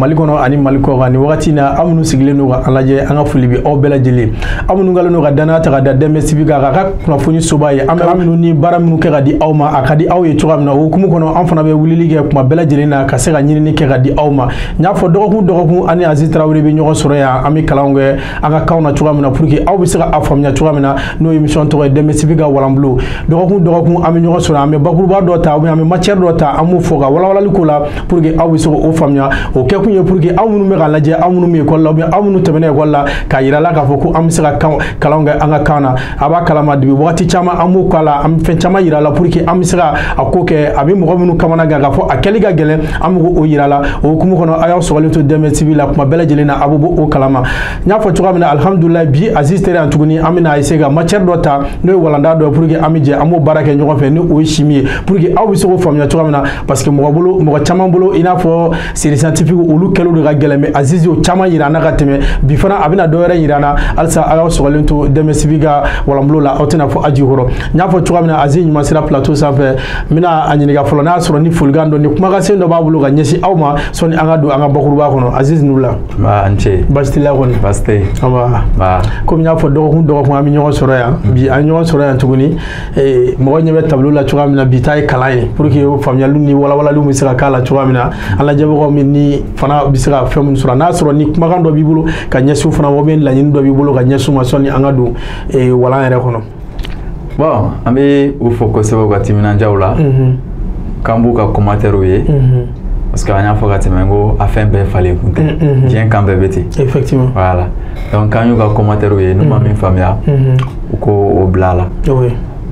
Mali kɔnɔ ani Mali kɔkan ni wagati na aw minnu sigilen don ka an lajɛ, an ka foli bɛ aw bɛɛ lajɛlen. Aw minnu kɛlen don ka danaya ta ka da Dɛmɛ TV kan, k'a ka kunnafoni soba ye, an bɛ minnu ni baara minnu kɛ ka di aw ma, a ka di aw ye cogoya min na, o hukumu kɔnɔ an fana bɛ wulili kɛ kuma bɛɛ lajɛlen na ka se ka ɲinini kɛ ka di aw ma. N y'a fɔ, dɔgɔkun dɔgɔkun ani Aziz Tarawele bɛ ɲɔgɔn sɔrɔ yan, an bɛ kalanw kɛ an ka kanw na cogoya min na pour que aw bɛ se ka a faamuya cogoya min na, n'o ye émission tɔgɔ ye Dɛmɛ TV ka walanbulon. Dɔgɔkun dɔgɔkun an bɛ ɲɔgɔn sɔrɔ, an bɛ bakuruba dɔ ta ou bien an bɛ matière dɔ ta, an b'o fɔ ka walawalali ko la pour que aw bɛ se k'o faamuya. O kɛkun ye pour que aw minnu bɛ k'a lajɛ, aw minnu bɛ école la ou bien aw minnu tɛmɛna école la, k'a yira la k'a fɔ ko an bɛ se ka kalanw kɛ an ka kan na. A b'a kalama, depuis wagati caman an b'o k'a la, an bɛ fɛn caman yira la pour que an bɛ se ka a ko kɛ. A bɛ mɔgɔ minnu kamana gan k'a fɔ a kɛli ka gɛlɛn, an b'o o yira la. O hukumu kɔnɔ, a y'aw sɔgɔlen to Dɛmɛ TV la kuma bɛɛ lajɛlen na, a bɛ bɔ o kalama. N y'a fɔ cogoya min na, alihamudulilayi, bi Aziz tɛ yan tuguni. An bɛna essayer ka matière dɔ ta, n'o ye walanda dɔ ye, pour que an bɛ jɛ an b'o baara kɛ ɲɔgɔn fɛ, ni o ye chimie ye, pour que aw bɛ se k'o faamuya cogoya min na, parce que mɔgɔ bolo, mɔgɔ caman bolo, i n'a fɔ série scientifique, olu kɛliw de ka gɛlɛn, mais Aziz y'o caman yira an na ka tɛmɛ. Bi fana a bɛna dɔ wɛrɛ yira an na. Halisa a y'aw sɔgɔlen to Dɛmɛ TV ka walanbulon la, aw tɛna fɔ aji kɔrɔ. N y'a fɔ cogoya min na, Aziz ɲuman sera plateau sanfɛ. N bɛna a ɲininka fɔlɔ n'a y'a sɔrɔ ni folikan dɔ ni kumakansen dɔ b'a bolo ka ɲɛsin aw ma, sɔnni an ka don an ka bakuruba kɔnɔ. Aziz, n'u la. Ba, n ce. Baasi t'i la kɔni? Baasi tɛ yen. Aba. Ba. Komi n y'a fɔ, dɔgɔkun dɔgɔkun an bɛ ɲɔgɔn sɔrɔ yan, bi an ɲɔgɔn sɔrɔ yan tuguni. Mɔgɔ ɲɛ bɛ tableau la cogoya min na, bi ta ye kalan ye pour que faamuyaliw ni walawalaliw bɛ se ka k'a la cogoya min na, an lajɛbagaw min ni fana bɛ se ka fɛn minnu sɔrɔ. N'a sɔrɔ ni kumakan dɔ b'i bolo ka ɲɛsin u fana ma, ou bien laɲini dɔ b'i bolo ka ɲɛsin u ma, sɔnni an ka don walan yɛrɛ kɔnɔ. Bon, an bɛ u fo kosɛbɛ u ka timinandiyaw la. K'an b'u ka commentaire ye. Parce que an y'a fɔ ka tɛmɛ ko a fɛn bɛɛ falen kun tɛ. Diɲɛ kan bɛɛ bɛ ten. Effectivement. Voilà. Donc k'an y'u ka commentaire ye, n'u ma min faamuya, u ko o bila a la.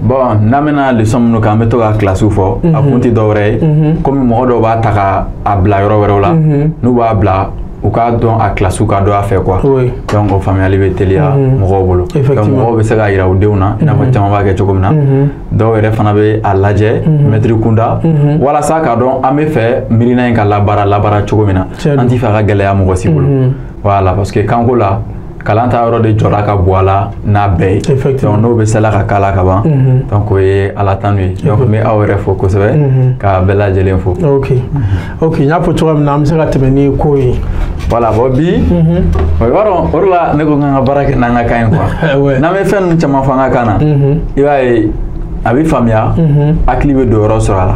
Bon, n'an bɛna leçon minnu kɛ, an bɛ to ka kilasiw fɔ. A kun tɛ dɔwɛrɛ ye. Komi mɔgɔ dɔw b'a ta ka a bila yɔrɔ wɛrɛw la. N'u b'a bila, u k'a dɔn a kilasiw ka dɔn a fɛ quoi. Donc o faamuyali bɛ teliya mɔgɔw bolo. Donc mɔgɔw bɛ se k'a yira u denw na, i n'a fɔ caman b'a kɛ cogo min na. Dɔw yɛrɛ fana bɛ a lajɛ mɛtiri kunda walasa k'a dɔn an bɛ fɛ miirina in ka labaara labaara cogo min na. An t'i fɛ a ka gɛlɛya mɔgɔ si bolo. Voilà, parce que kanko la, kalan ta yɔrɔ de jɔra ka bɔ a la n'a bɛɛ ye. Donc n'o bɛ sela ka k'a la ka ban, donc o ye Ala tanu ye. Donc n bɛ aw yɛrɛ fo kosɛbɛ, ka bɛɛ lajɛlen fo. Ok, n y'a fɔ cogoya min na, an bɛ se ka tɛmɛ ni ko ye. Voilà, bon, bi o b'a dɔn, o de la ne ko k'an ka baara kɛ n'an ka kan ye quoi. N'an bɛ fɛn ninnu caman fɔ an ka kan na, i b'a ye a bɛ faamuya, hakili bɛ don yɔrɔ sɔrɔ a la.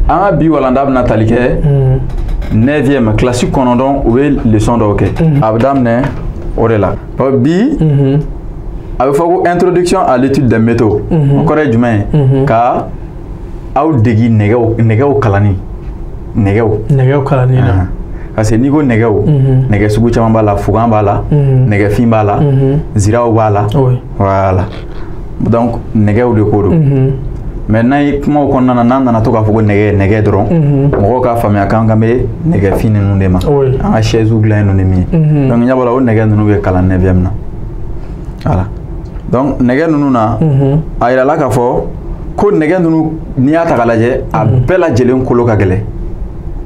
An ka bi walanda bɛna tali kɛ neuvième classe 9, u bɛ leçon dɔw kɛ, a bɛ daminɛ o de la. Bon, bi a bɛ fɔ ko introduction à l'étude des métaux. O kɔrɔ ye jumɛn ye? Ka aw degi nɛgɛw, nɛgɛw kalanni, nɛgɛw. Nɛgɛw kalanni na. Parce que n'i ko nɛgɛw, nɛgɛ sugu caman b'a la, fugan b'a la, nɛgɛfin b'a la, ziraw b'a la. Voilà, donc nɛgɛw de ko don. Mais n'an ye kumaw kɔnɔna na, n'an nana to k'a fɔ ko nɛgɛ nɛgɛ dɔrɔn, mɔgɔw k'a faamuya k'an kan bɛ nɛgɛfin ninnu de ma. An ka chaise dilan ninnu ni min ye. Donc ɲɛ b'a la, o nɛgɛ ninnu bɛ kalan neuvième na. Voilà, donc nɛgɛ ninnu na, a yirala k'a fɔ ko nɛgɛ ninnu, n'i y'a ta k'a lajɛ, a bɛɛ lajɛlen kolo ka gɛlɛn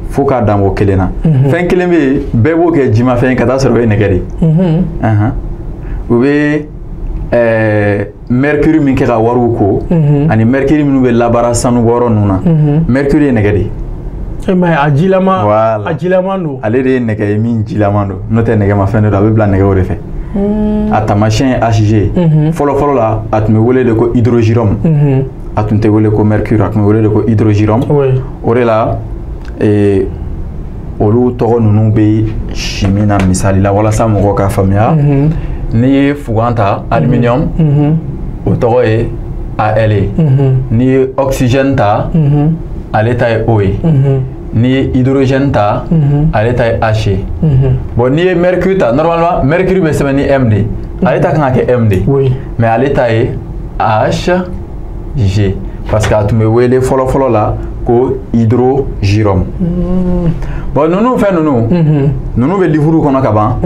fo k'a dan o kelen na. Fɛn kelen bɛ yen, bɛɛ b'o kɛ jimafɛn ye ka taa sɔrɔ o ye nɛgɛ de ye. U bɛ mercure min kɛ ka wariw ko, ani mercure minnu bɛ labaara sanubɔyɔrɔ ninnu na, mercure ye nɛgɛ de ye. E ma ye, a jilama. Voilà. A jilaman don. Ale de ye nɛgɛ ye min jilaman don, n'o tɛ nɛgɛmafɛn de don, a bɛ bila nɛgɛw de fɛ. A taamasiyɛn ye Hg. Fɔlɔ fɔlɔ la, a tun bɛ wele de ko hydrogyrome. A tun tɛ wele ko mercure, a tun bɛ wele de ko hydrogyrome. O de la olu tɔgɔ ninnu bɛ chimie na misali la walasa mɔgɔw ka faamuya. N'i ye fugan ta, aluminium, o tɔgɔ ye Al ye. N'i ye oxygène ta, ale ta ye O ye. N'i ye hydrogène ta, ale ta ye H ye. Bon, n'i ye mercure ta, normalement mercure bɛ sɛbɛn ni M de ye, ale ta kan ka kɛ M de ye. Mais ale ta ye H G, parce que a tun bɛ wele fɔlɔ fɔlɔ la ko hydrogyrome. Bon, ninnu fɛn ninnu, ninnu bɛ livre kɔnɔ ka ban,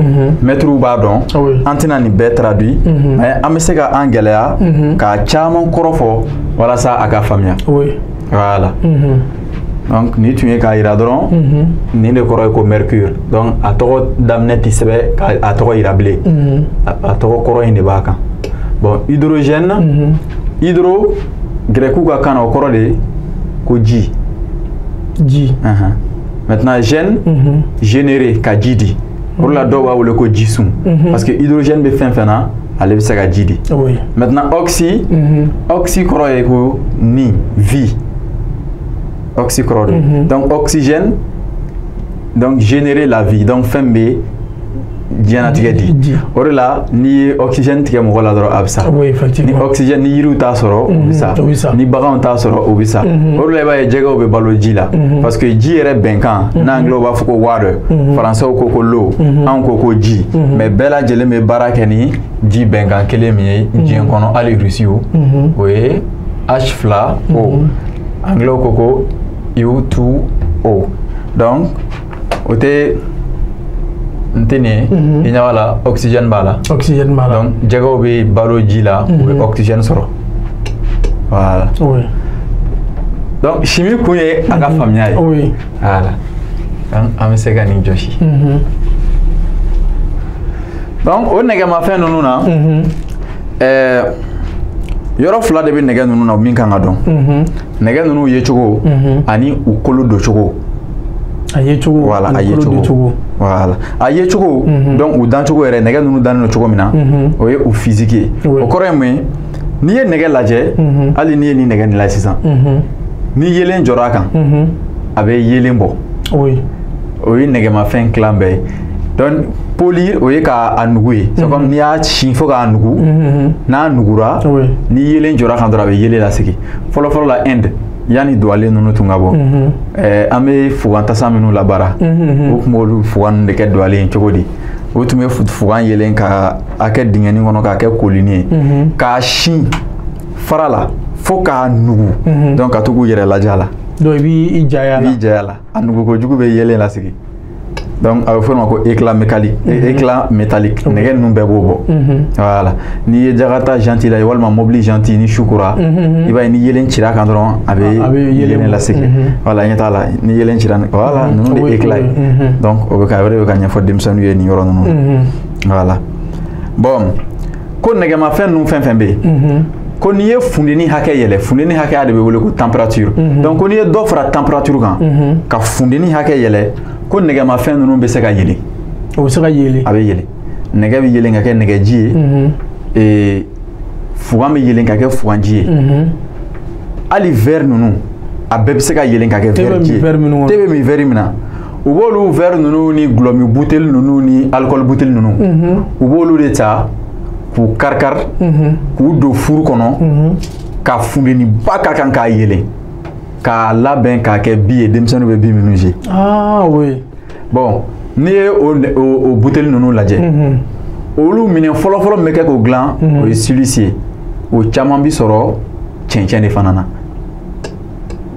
mɛtiriw b'a dɔn. An tɛna nin bɛɛ traduit, mais an bɛ se ka an gɛlɛya k'a caman kɔrɔ fɔ walasa a ka faamuya. Voilà. Donc nin tun ye k'a yira dɔrɔn, nin de kɔrɔ ye ko mercure. Donc a tɔgɔ daminɛ tɛ sɛbɛn k'a tɔgɔ yira bilen, a tɔgɔ kɔrɔ in de b'a kan. Bon, hydrogène, hydro, gɛrɛkiw ka kan na, o kɔrɔ de ye ko ji. Ji. Maintenant gène générer ka ji di. O de la dɔw b'a wele ko jisun. Parce que hydrogène bɛ fɛn fɛn na, ale bɛ se ka ji di. Maintenant oxy, oxy kɔrɔ ye ko ni, vie. Oxy kɔrɔ de. Donc oxygène, donc générer la vie. Donc fɛn bɛ diɲɛnatigɛ di. O de la n'i ye oxygène tigɛ mɔgɔ la dɔrɔn a bɛ sa. Ni oxygène, ni yiriw t'a sɔrɔ, o bɛ sa. Ni baganw t'a sɔrɔ, o bɛ sa. O de la i b'a ye jɛgɛw bɛ balo ji la. Parce que ji yɛrɛ bɛnkan, n'anglais b'a fɔ ko water, français ko ko l'eau, anw ko ko ji. Mais bɛɛ lajɛlen bɛ baara kɛ ni ji bɛnkan kelen min ye diɲɛ kɔnɔ, hali Rusiw, o ye H2O. Anglais ko ko U2O. Donc o tɛ n tɛ nin ye, i ɲɛ b'a la, oxygène b'a la. Oxygène b'a la. Donc jɛgɛw bɛ balo ji la, u bɛ oxygène sɔrɔ. Voilà. Donc chimie kun ye a ka faamuya ye. Voilà. Donc an bɛ se ka nin jɔsi. Donc o nɛgɛmafɛn ninnu na, yɔrɔ fila de bɛ nɛgɛ ninnu na min kan ka dɔn. Nɛgɛ ninnu yecogo ani u kolo doncogo. A yecogo. Voilà, a yecogo. Voilà, a yecogo. Donc u dancogo yɛrɛ, nɛgɛ ninnu dannen don cogo min na, o ye u physique ye. O kɔrɔ ye mun ye? N'i ye nɛgɛ lajɛ, hali n'i ye nin nɛgɛ nin lajɛ sisan, ni yeelen jɔra a kan, a bɛ yeelen bɔ. O ye nɛgɛmafɛn tilan bɛɛ ye. Donc polir, o ye k'a nugu ye. C'est comme n'i y'a sin fo k'a nugu, n'a nugura, ni yeelen jɔra a kan dɔrɔn, a bɛ yeelen lasegin. Fɔlɔ fɔlɔ la, Inde, yanni duwalen ninnu tun ka bɔ, an bɛ fugan tasa minnu labaara, o tun b'olu fugan ninnu de kɛ duwalen ye cogo di? O tun bɛ fugan yelen ka a kɛ dingɛnin kɔnɔ, k'a kɛ kolinin ye, k'a sin fara la fo k'a nugu. Donc ka to k'u yɛrɛ lajɛ a la. Donc i b'i jaya la. I b'i jaya la, a nugu kojugu bɛ yelen lasegin. Donc a bɛ fɔ o ma ko éclat métallique. Éclat métallique, nɛgɛ ninnu bɛɛ b'o bɔ. Voilà, n'i ye Jakarta jante la walima mobili jante, ni su kora, i b'a ye ni yeelen cira kan dɔrɔn, a bɛ yeelen lasegin. Voilà, ɲɛ t'a la, ni yeelen cira, voilà, ninnu de éclat ye. Donc o bɛ ka, o de bɛ ka ɲɛfɔ denmisɛnninw ye nin yɔrɔ ninnu. Voilà. Bon, ko nɛgɛmafɛn ninnu fɛn fɛn bɛ yen, ko n'i ye funteni hakɛ yɛlɛ, funteni hakɛya de bɛ wele ko température. Donc ko n'i ye dɔ fara température kan ka funteni hakɛ yɛlɛ, ko nɛgɛmafɛn ninnu bɛ se ka yelen. O bɛ se ka yelen. A bɛ yelen. Nɛgɛ bɛ yelen ka kɛ nɛgɛji ye, fugan bɛ yelen ka kɛ fuganji ye. Hali verre ninnu, a bɛɛ bɛ se ka yelen ka kɛ verre ji ye. Te bɛ min verre min na, u b'olu verre ninnu ni gulɔmi buteli ninnu ni alcool buteli ninnu, u b'olu de ta k'u kari-kari, k'u don furu kɔnɔ, ka funteniba k'a kan k'a yelen, k'a labɛn k'a kɛ bi ye, denmisɛnninw bɛ bi minnu je. Ah oui. Bon, n'i ye o buteli ninnu lajɛ, olu minɛn fɔlɔfɔlɔ min bɛ kɛ k'o dilan, o ye silice ye. O caman bi sɔrɔ cɛncɛn de fana na.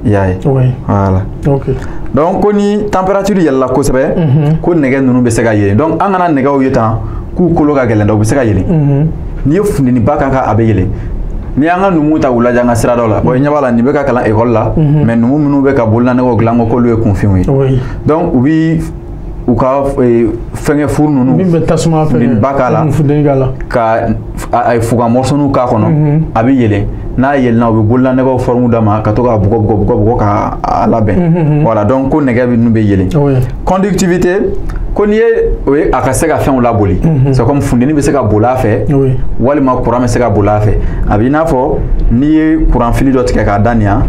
I y'a ye. Voilà. Ok. Donc ko ni température yɛlɛla kosɛbɛ, ko nɛgɛ ninnu bɛ se ka yelen. Donc an kana nɛgɛw ye tan k'u kolo ka gɛlɛn dɛ, u bɛ se ka yelen. N'i ye funteniba k'a kan, a bɛ yelen. N'i y'an ka numuw ta k'u lajɛ an ka siradaw la, bon, i ɲɛ b'a la, nin bɛ ka kalan ekɔli la, mais numu minnu bɛ ka bololanɛgɛw dilan, ko k'olu ye kunfinw ye. Donc u bi u ka fɛngɛ furu ninnu, min bɛ tasuma funteniba k'a la, ka a fugan mɔsɔnniw k'a kɔnɔ, a bɛ yelen. N'a yelenna, u bɛ bololanɛgɛw forme d'a ma ka to k'a bugɔ bugɔ bugɔ bugɔ k'a labɛn. Voilà, donc ko nɛgɛ ninnu bɛ yelen. Conductivité, ko n'i ye o ye, a ka se ka fɛnw laboli. C'est comme funteni bɛ se ka boli a fɛ, walima courant bɛ se ka boli a fɛ. A b'i n'a fɔ n'i ye courant fili dɔ tigɛ k'a da nin yan,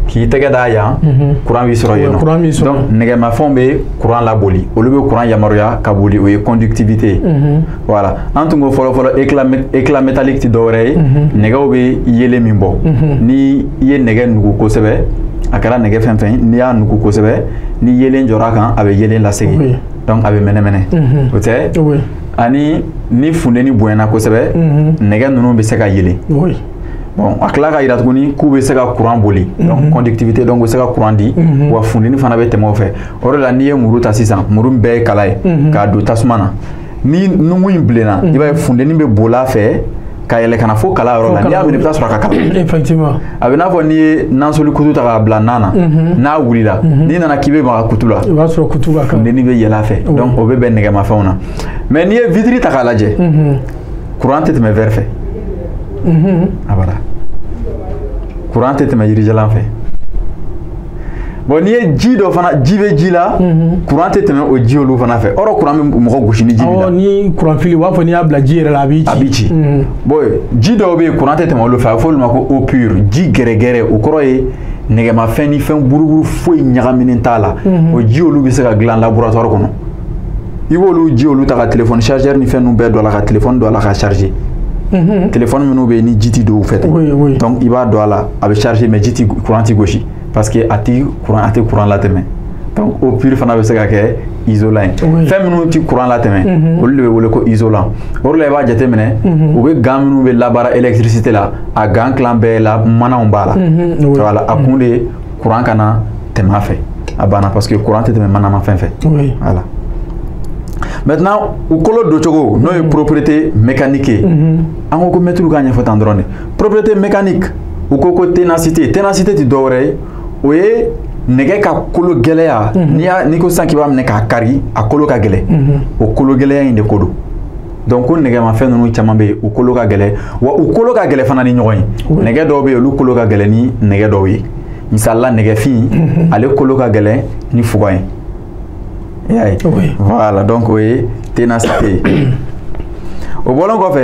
k'i tɛgɛ da yan, courant b'i sɔrɔ yen nɔ. Donc nɛgɛmafɛnw bɛ courant laboli, olu bɛ courant yamaruya ka boli, o ye conductivité ye. Voilà, an tun ko fɔlɔ fɔlɔ éclat métallique tɛ dɔwɛrɛ ye, nɛgɛw bɛ yeelen min bɔ. Ni i ye nɛgɛ nugu kosɛbɛ, a kɛra nɛgɛ fɛn fɛn, n'i y'a nugu kosɛbɛ, ni yeelen jɔra a kan, a bɛ yeelen lasegin. Donc a bɛ mɛnɛmɛnɛ. O tɛ? Ani ni funteni bonyana kosɛbɛ, nɛgɛ ninnu bɛ se ka yelen. Bon, a tila ka yira tuguni k'u bɛ se ka courant boli. Donc conductivité, donc u bɛ se ka courant di, wa funteni fana bɛ tɛmɛ o fɛ. O de la n'i ye muru ta sisan, muru bɛɛ ye kala ye, k'a don tasuma na, ni nugu in bilenna, i b'a ye funteni bɛ boli a fɛ ka yɛlɛ ka na fo kala yɔrɔ la. N'i y'a minɛ, i bɛ taa sɔrɔ a ka kalan. Effectivement. A bɛ n'a fɔ n'i ye nansoli kutu ta k'a bila nan na, n'a wulila, n'i nana k'i bɛ maga kutu la, i b'a sɔrɔ kutu ka kalan. Funteni bɛ yɛlɛ a fɛ. Donc o bɛ bɛn nɛgɛmafɛnw na. Mais n'i ye vitre ta k'a lajɛ, courant tɛ tɛmɛ verre fɛ. A bara. Courant tɛ tɛmɛ yirijalan fɛ. Bon, n'i ye ji dɔ fana, ji bɛ ji la, courant tɛ tɛmɛ o ji olu fana fɛ. Or courant bɛ mɔgɔ gosi ni ji b'i la. Ni courant fili, u b'a fɔ n'i y'a bila ji yɛrɛ la, a b'i ci. A b'i ci. Bon, ji dɔw bɛ yen, courant tɛ tɛmɛ olu fɛ, a bɛ fɔ olu ma ko eau pure, ji gɛrɛgɛrɛ. O kɔrɔ ye nɛgɛmafɛn ni fɛn buruburu foyi ɲagaminen t'a la. O ji olu bɛ se ka dilan laboratoire kɔnɔ. I b'olu ji olu ta ka téléphone chargeur ni fɛn ninnu bɛɛ don a la, ka téléphone don a la ka charger. Téléphone minnu bɛ yen ni ji ti don u fɛ ten. Donc i b'a don a la, a bɛ charger, mais ji ti, courant ti gosi, parce que a ti courant, a tɛ courant latɛmɛ. Donc eau pure fana bɛ se ka kɛ isolant ye. Fɛn minnu ti courant latɛmɛ, olu de bɛ wele ko isolant. O de la i b'a jateminɛ, u bɛ gant minnu bɛ labaara électricité la, a gant tilan bɛɛ la manaw b'a la. Voilà, a kun de ye courant kana tɛmɛ a fɛ. A banna, parce que courant tɛ tɛmɛ manamafɛn fɛ. Voilà. Maintenant, u kolo doncogo, n'o ye propriété mécanique ye. An ko ko mɛtiriw k'a ɲɛfɔ tan dɔrɔn de. Propriété mécanique, u ko ko ténacité. Ténacité tɛ dɔwɛrɛ ye, o ye nɛgɛ ka kolo gɛlɛya. N'i y'a, n'i ko sisan k'i b'a minɛ k'a kari, a kolo ka gɛlɛn. O kolo gɛlɛya in de ko don. Donc ko nɛgɛmafɛn ninnu caman bɛ yen, u kolo ka gɛlɛn, wa u kolo ka gɛlɛn fana ni ɲɔgɔn ye. Nɛgɛ dɔw bɛ yen, olu kolo ka gɛlɛn ni nɛgɛ dɔw ye. Misali la, nɛgɛfin, ale kolo ka gɛlɛn ni fugan ye. I y'a ye? Voilà, donc o ye ténacité ye. O bɔlen kɔfɛ,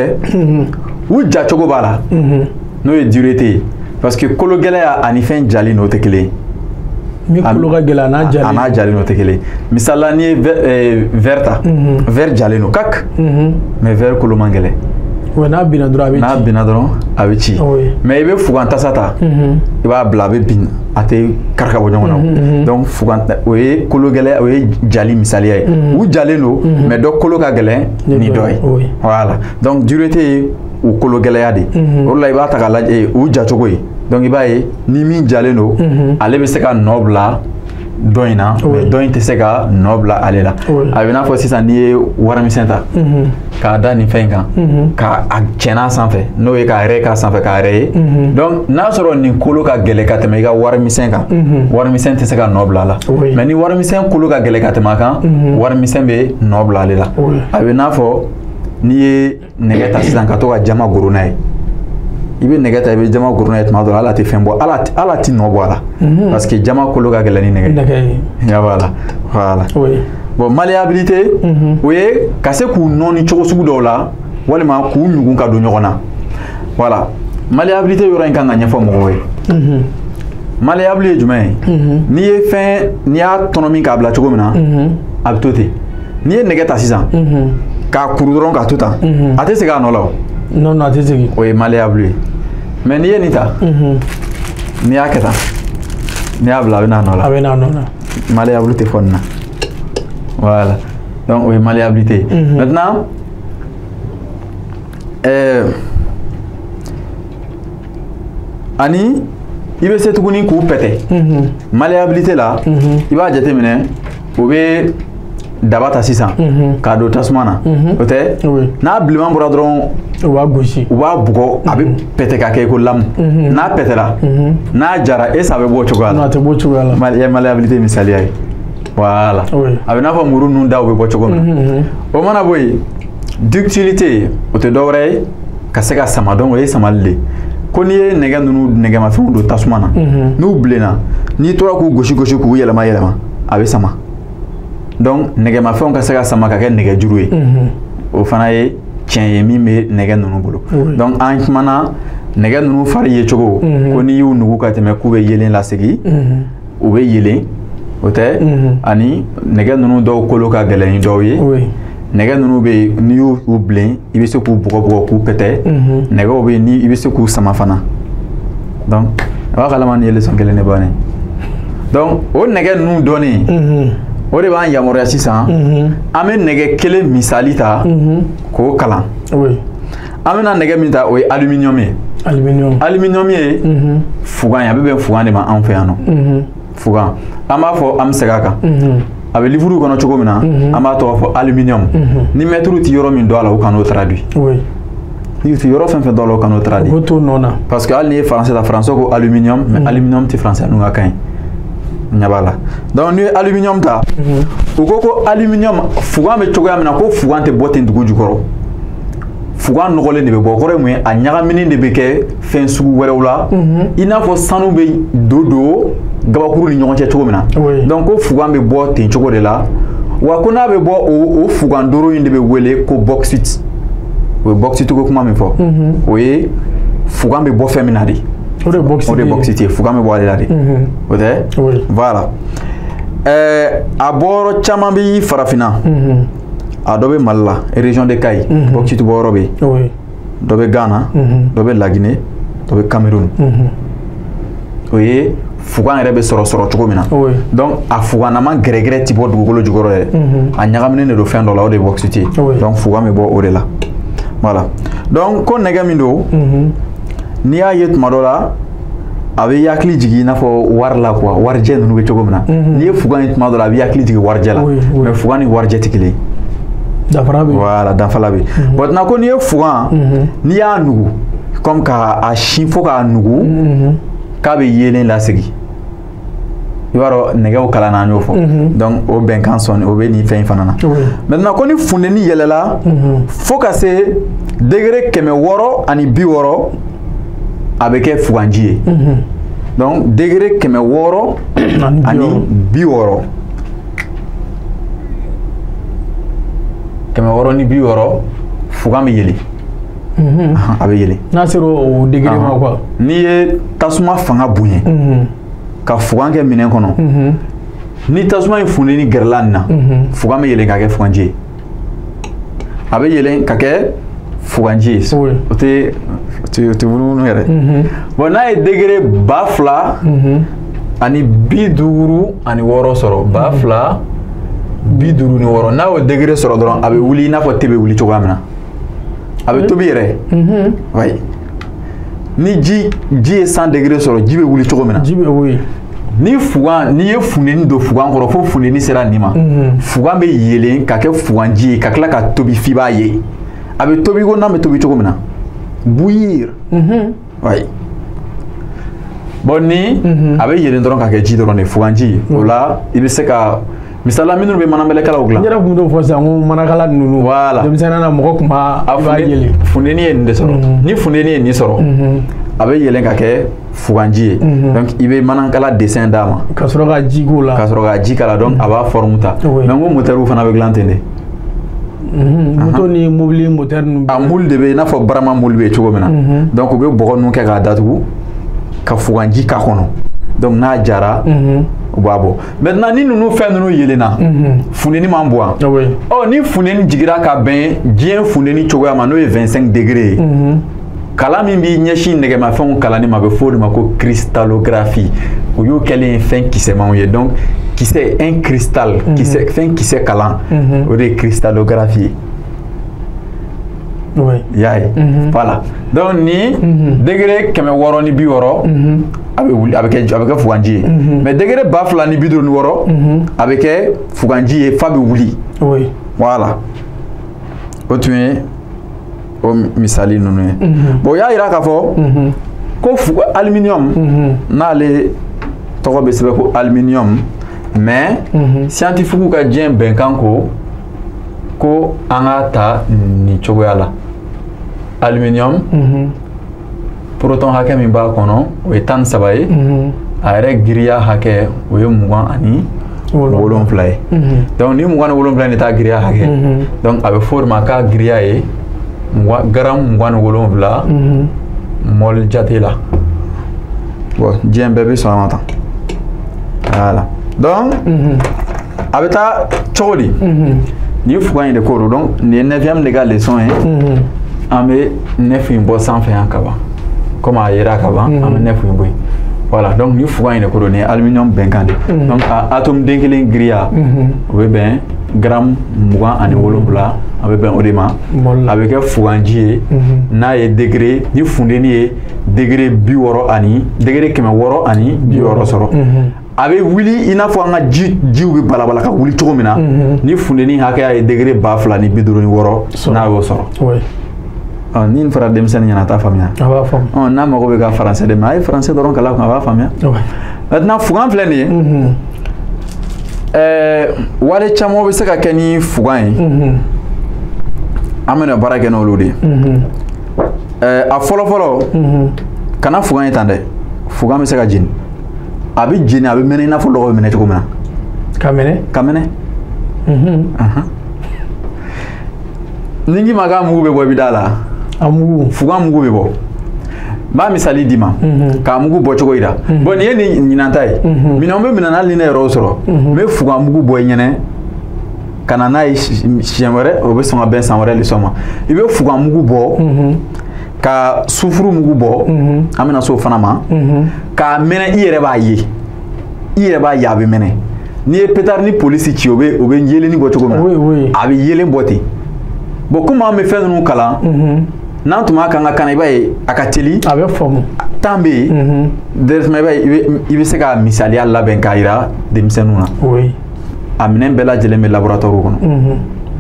u jacogo b'a la, n'o ye dureté ye, parce que kolo gɛlɛya ani fɛn jali n'o tɛ kelen ye. Min kolo ka gɛlɛn, a n'a jalen. A n'a jalen n'o tɛ kelen ye. Misali la, n'i ye verre ta, verre jalen don kak, mais verre kolo man gɛlɛn. Ouais, n'a binna dɔrɔn a bɛ ci. N'a binna dɔrɔn a bɛ ci. Mais i bɛ fugan tasa ta, i b'a bila, a bɛ bin, a tɛ kari ka bɔ ɲɔgɔn na. Donc fugan, o ye kolo gɛlɛya, o ye jali misaliya ye. U jalen don, mais dɔ kolo ka gɛlɛn ni dɔ ye. Voilà. Donc dureté ye u kolo gɛlɛya de ye. O de la i b'a ta k'a lajɛ u jacogo ye. Donc i b'a ye ni min jalen don, ale bɛ se ka nɔ bila dɔ in na, mais dɔ in tɛ se ka nɔ bila ale la. A bɛ n'a fɔ sisan n'i ye warimisɛn ta k'a da nin fɛn in kan, k'a cɛnna sanfɛ, n'o ye k'a yɛrɛ k'a sanfɛ k'a yɛrɛ ye. Donc n'a sɔrɔ nin kolo ka gɛlɛn ka tɛmɛ i ka warimisɛn kan, warimisɛn tɛ se ka nɔ bila a la. Mais ni warimisɛn kolo ka gɛlɛn ka tɛmɛ a kan, warimisɛn bɛ nɔ bila ale la. A bɛ n'a fɔ n'i ye nɛgɛ ta sisan ka to ka jama goro n'a ye. I bɛ nɛgɛ ta, i bɛ jama goro n'a ye tuma dɔ la, hali a tɛ fɛn bɔ, hali a tɛ nɔ bɔ a la. Parce que jama kolo ka gɛlɛn ni nɛgɛ ye. Voilà, voilà. Bon, malléabilité, o ye ka se k'u nɔɔni cogo sugu dɔw la, walima k'u ɲugun ka don ɲɔgɔn na. Voilà. Malléabilité yɔrɔ in kan ka ɲɛfɔ mɔgɔw ye. Malléable ye jumɛn ye? N'i ye fɛn, n'i y'a tɔnɔmi k'a bila cogo min na, a bɛ to ten. N'i ye nɛgɛ ta sisan, k'a kuru dɔrɔn k'a to tan, a tɛ segin a nɔ la o. Non, non, a tɛ segin. O ye malléable ye. Mais n'i ye nin ta, n'i y'a kɛ tan, n'i y'a bila, a bɛ n'a nɔ la. A bɛ n'a nɔ la. Malléable tɛ fɔ nin na. Voilà. Donc o ye malléabilité. Maintenant, ani i bɛ se tuguni k'u pɛtɛ. Malléabilité la, i b'a jateminɛ, o bɛ daba ta sisan k'a don tasuma na, o tɛ? N'a bilenman bɔra dɔrɔn, u b'a gosi, u b'a bugɔ, a bɛ pɛtɛ ka kɛ i ko lamu. N'a pɛtɛra, n'a jara, e sa bɛ bɔ o cogoya la. A tɛ bɔ o cogoya la. I ye malléabilité misaliya ye. Voilà. A bɛ n'a fɔ muru ninnu daw bɛ bɔ cogo min na. O mana bɔ yen, ductilité, o tɛ dɔwɛrɛ ye ka se ka sama. Donc o ye samali de ye. Ko n'i ye nɛgɛ ninnu, nɛgɛmafɛnw don tasuma na, n'u bilenna, n'i tora k'u gosi gosi k'u yɛlɛma yɛlɛma, a bɛ sama. Donc nɛgɛmafɛnw ka se ka sama ka kɛ nɛgɛjuru ye, o fana ye tiɲɛ ye min bɛ nɛgɛ ninnu bolo. Donc an kumana nɛgɛ ninnu fari ye cogo, ko n'i y'u nugu ka tɛmɛ k'u bɛ yeelen lasegin, u bɛ yeelen, o tɛ? Ani nɛgɛ ninnu dɔw kolo ka gɛlɛn ni dɔw ye. Nɛgɛ ninnu bɛ yen, n'i y'u bilen, i bɛ se k'u bugɔ bugɔ k'u pɛtɛ. Nɛgɛw bɛ yen, ni i bɛ se k'u sama fana. Donc a b'a kalama nin ye leçon kelen de bannen. Donc o nɛgɛ ninnu dɔnnen, o de b'an yamaruya sisan, an bɛ nɛgɛ kelen misali ta k'o kalan. An bɛna nɛgɛ min ta, o ye aluminium ye. Aluminium ye fugan ye, a bɛ bɛn fugan de ma anw fɛ yan nɔ. Fugan, an b'a fɔ, an bɛ segin a kan. A bɛ livre kɔnɔ cogo min na, an b'a tɔgɔ fɔ aluminium. Ni mɛtiriw ti yɔrɔ min dɔn a la, u kan'o traduit. Ni ti yɔrɔ fɛn fɛn dɔn a la, u kan'o traduit. U t'o nɔ na. Parce que hali n'i ye français ta, français ko aluminium, mais aluminium tɛ français ninnu ka kan ye. Ɲɛ b'a la. Donc n'i ye aluminium ta, u ko ko aluminium fugan bɛ cogoya min na, ko fugan tɛ bɔ ten dugu jukɔrɔ. Fugan nɔgɔlen de bɛ bɔ. O kɔrɔ ye mun ye? A ɲagaminen de bɛ kɛ fɛn sugu wɛrɛw la. I n'a fɔ sanu bɛ don gabakuru ni ɲɔgɔn cɛ cogo min na. Donc ko fugan bɛ bɔ ten cogo de la. Wa ko n'a bɛ bɔ o fugan doro in de bɛ wele ko bauxite. O ye bauxite ko kuma min fɔ. O ye fugan bɛ bɔ fɛn min na de. O de ye bauxite ye, fugan bɛ bɔ ale la de. O tɛ? Voilà. A bɔyɔrɔ caman bɛ farafinna. A dɔ bɛ Mali la, région de Kayi. Bauxite bɔyɔrɔ bɛ yen. Dɔ bɛ Ghana, dɔ bɛ Laginɛ, dɔ bɛ Cameroun. O ye fugan yɛrɛ bɛ sɔrɔ cogo min na. Donc a fugannama gɛrɛgɛrɛ ti bɔ dugukolo jukɔrɔ yɛrɛ. A ɲagaminen de don fɛn dɔ la, o de ye bauxite ye. Donc fugan bɛ bɔ o de la. Voilà. Donc ko nɛgɛ min don, n'i y'a ye tuma dɔ la, a bɛ hakili jigin i n'a fɔ wari la quoi, warijɛ ninnu bɛ cogo min na. N'i ye fugan ye tuma dɔ la, a bɛ hakili jigin warijɛ la. Mais fugan ni warijɛ tɛ kelen ye. Danfara bɛ yen. Voilà, danfara bɛ yen. Maintenant ko n'i ye fugan, n'i y'a nugu, comme k'a sin fo k'a nugu, k'a bɛ yeelen lasegin. I b'a dɔn nɛgɛw kalanna an y'o fɔ. Donc o bɛnkan sɔnni o bɛ nin fɛn in fana na. Maintenant ko ni funteni yɛlɛla fo ka se degré 660, a bɛ kɛ fuganji ye. Donc degré 660. 660, fugan bɛ yɛlɛ. A bɛ yɛlɛ. N'a sera o degré ma quoi. N'i ye tasuma fanga bonya, ka fugan kɛ minɛn kɔnɔ, ni tasuma in funteni gɛrɛla nin na, fugan bɛ yɛlɛ ka kɛ fuganji ye. A bɛ yɛlɛ ka kɛ fuganji ye. O tɛ munumunu yɛrɛ. Bon n'a ye degré 2056 sɔrɔ, 2056, n'a y'o degré sɔrɔ dɔrɔn, a bɛ wuli i n'a fɔ te bɛ wuli cogoya min na. A bɛ tobi yɛrɛ. Oui. Ni ji ye 100 degré sɔrɔ, ji bɛ wuli cogo min na. Ji bɛ wuli. Ni fugan, n'i ye funteni don fugan kɔrɔ fo funteni sera nin ma, fugan bɛ yɛlɛn ka kɛ fuganji ye ka tila ka tobi f'i b'a ye. A bɛ tobi ko n'a bɛ tobi cogo min na. Bouillir. Oui. Bon ni a bɛ yɛlɛn dɔrɔn ka kɛ ji dɔrɔn de, fuganji. O la i bɛ se ka misala minnu bɛ manabɛlɛkalaw dilan. N yɛrɛ tun b'o fɔ sisan ko manakala ninnu. Voilà. Denmisɛnninya na mɔgɔ tun b'a yɛlɛ. Funteni ye nin de sɔrɔ. Ni funteni ye nin sɔrɔ, a bɛ yɛlɛn ka kɛ fuganji ye. Donc i bɛ manakala dessin d'a ma. Ka sɔrɔ ka ji k'o la. Ka sɔrɔ ka ji k'a la, donc a b'a forme ta. Mais n ko moteur fana bɛ dilan ten de. Moto ni mobili moteur ninnu. A moule de bɛ i n'a fɔ barama moule bɛ cogo min na. Donc u bɛ bɔgɔ ninnu kɛ k'a datugu ka fuganji k'a kɔnɔ. Donc n'a jara, u b'a bɔ. Maintenant ni ninnu fɛn ninnu yelenna, funteni man bon wa? Ɔ ni funteni jiginra ka bɛn diɲɛ funteni cogoya ma, n'o ye 25 degré ye. Kalan min b'i ɲɛsin nɛgɛmafɛnw kalanni ma, a bɛ fɔ o de ma ko cristallographie. O y'o kɛlen ye fɛn kisɛmanw ye. Donc kisɛ, un cristal, kisɛ, fɛn kisɛ kalan, o de ye cristallographie ye. I y'a ye. Voilà. Donc ni degré 660, a bɛ wuli, a bɛ kɛ fuganji ye. Mais degré 2056, a bɛ kɛ fuganji ye f'a bɛ wuli. Voilà. O tun ye o misali ninnu ye. Bon o y'a yira k'a fɔ ko aluminium, n'ale tɔgɔ bɛ sɛbɛn ko aluminium, mais scientifique ka diɲɛ bɛnkan ko an k'a ta nin cogoya la. Aluminium, proton hakɛ min b'a kɔnɔ o ye 13 ye. A yɛrɛ giriya hakɛ o ye 27 ye. Donc ni 27 de t'a giriya hakɛ, donc a bɛ fɔ o de ma k'a giriya ye gramme 27 mol jate la. Bon diɲɛ bɛɛ bɛ sɔn a ma tan. Voilà. Donc a bɛ taa cogo di? Nin fugan in de ko don. Donc nin ye 9e de ka leçon ye. An bɛ 9 in bɔ sanfɛ yan ka ban. Comme a yera ka ban, an bɛ 9 in bɔ yen. Voilà, donc nin fugan in de ko don, nin ye aluminium bɛnkan de. Donc a atome den kelen giriya, o bɛ bɛn gramme 27, a bɛ bɛn o de ma. A bɛ kɛ fuganji ye n'a ye degré, ni funteni ye degré 60 degré 660 sɔrɔ. A bɛ wuli i n'a fɔ an ka jiw bɛ balabala ka wuli cogo min na, ni funteni hakɛya ye degré 2056 n'a y'o sɔrɔ. Ni nin fɔra denmisɛnnin ɲɛna, a t'a faamuya. A b'a faamu. N'a mago bɛ ka faransɛ de ma, a ye faransɛ dɔrɔn kalan kun, a b'a faamuya. Maintenant fugan filɛ nin ye. Wale caman bɛ se ka kɛ ni fugan ye. An bɛna baara kɛ n'olu de ye. A fɔlɔ fɔlɔ, kana fugan ye tan dɛ. Fugan bɛ se ka jeni. A bɛ jeni, a bɛ mɛnɛ i n'a fɔ lɔgɔ bɛ mɛnɛ cogo min na. Ka mɛnɛ. Ka mɛnɛ. Ni n k'i ma k'a mugu bɛ bɔ, i bɛ da la. A mugu. Fugan mugu bɛ bɔ. N b'a misali d'i ma. K'a mugu bɔ cogo yira. Bon, nin ye nin ɲinan ta ye. Minɛnw bɛ minɛn na, hali ni ne yɛrɛ y'o sɔrɔ. N bɛ fugan mugu bɔ i ɲɛnɛ ka na n'a ye siɲɛ wɛrɛ, o bɛ sɔn ka bɛn san wɛrɛ leçon ma. I bɛ fugan mugu bɔ, ka sufuru mugu bɔ, an bɛna s'o fana ma. K'a mɛnɛ, i yɛrɛ b'a ye. I yɛrɛ b'a ye a bɛ mɛnɛ. N'i ye pétard ni polisi ci, o bɛ yelenni bɔ cogo min na. A bɛ yelen bɔ ten. Bon, komi an bɛ fɛn ninnu kalan, n'an tun b'a kan ka kana, i b'a ye a ka teli. A bɛ faamu. Temps bɛ yen. Directement, i b'a ye i bɛ se ka misaliya labɛn k'a yira denmisɛnninw na. A minɛn bɛɛ lajɛlen bɛ laboratoire kɔnɔ.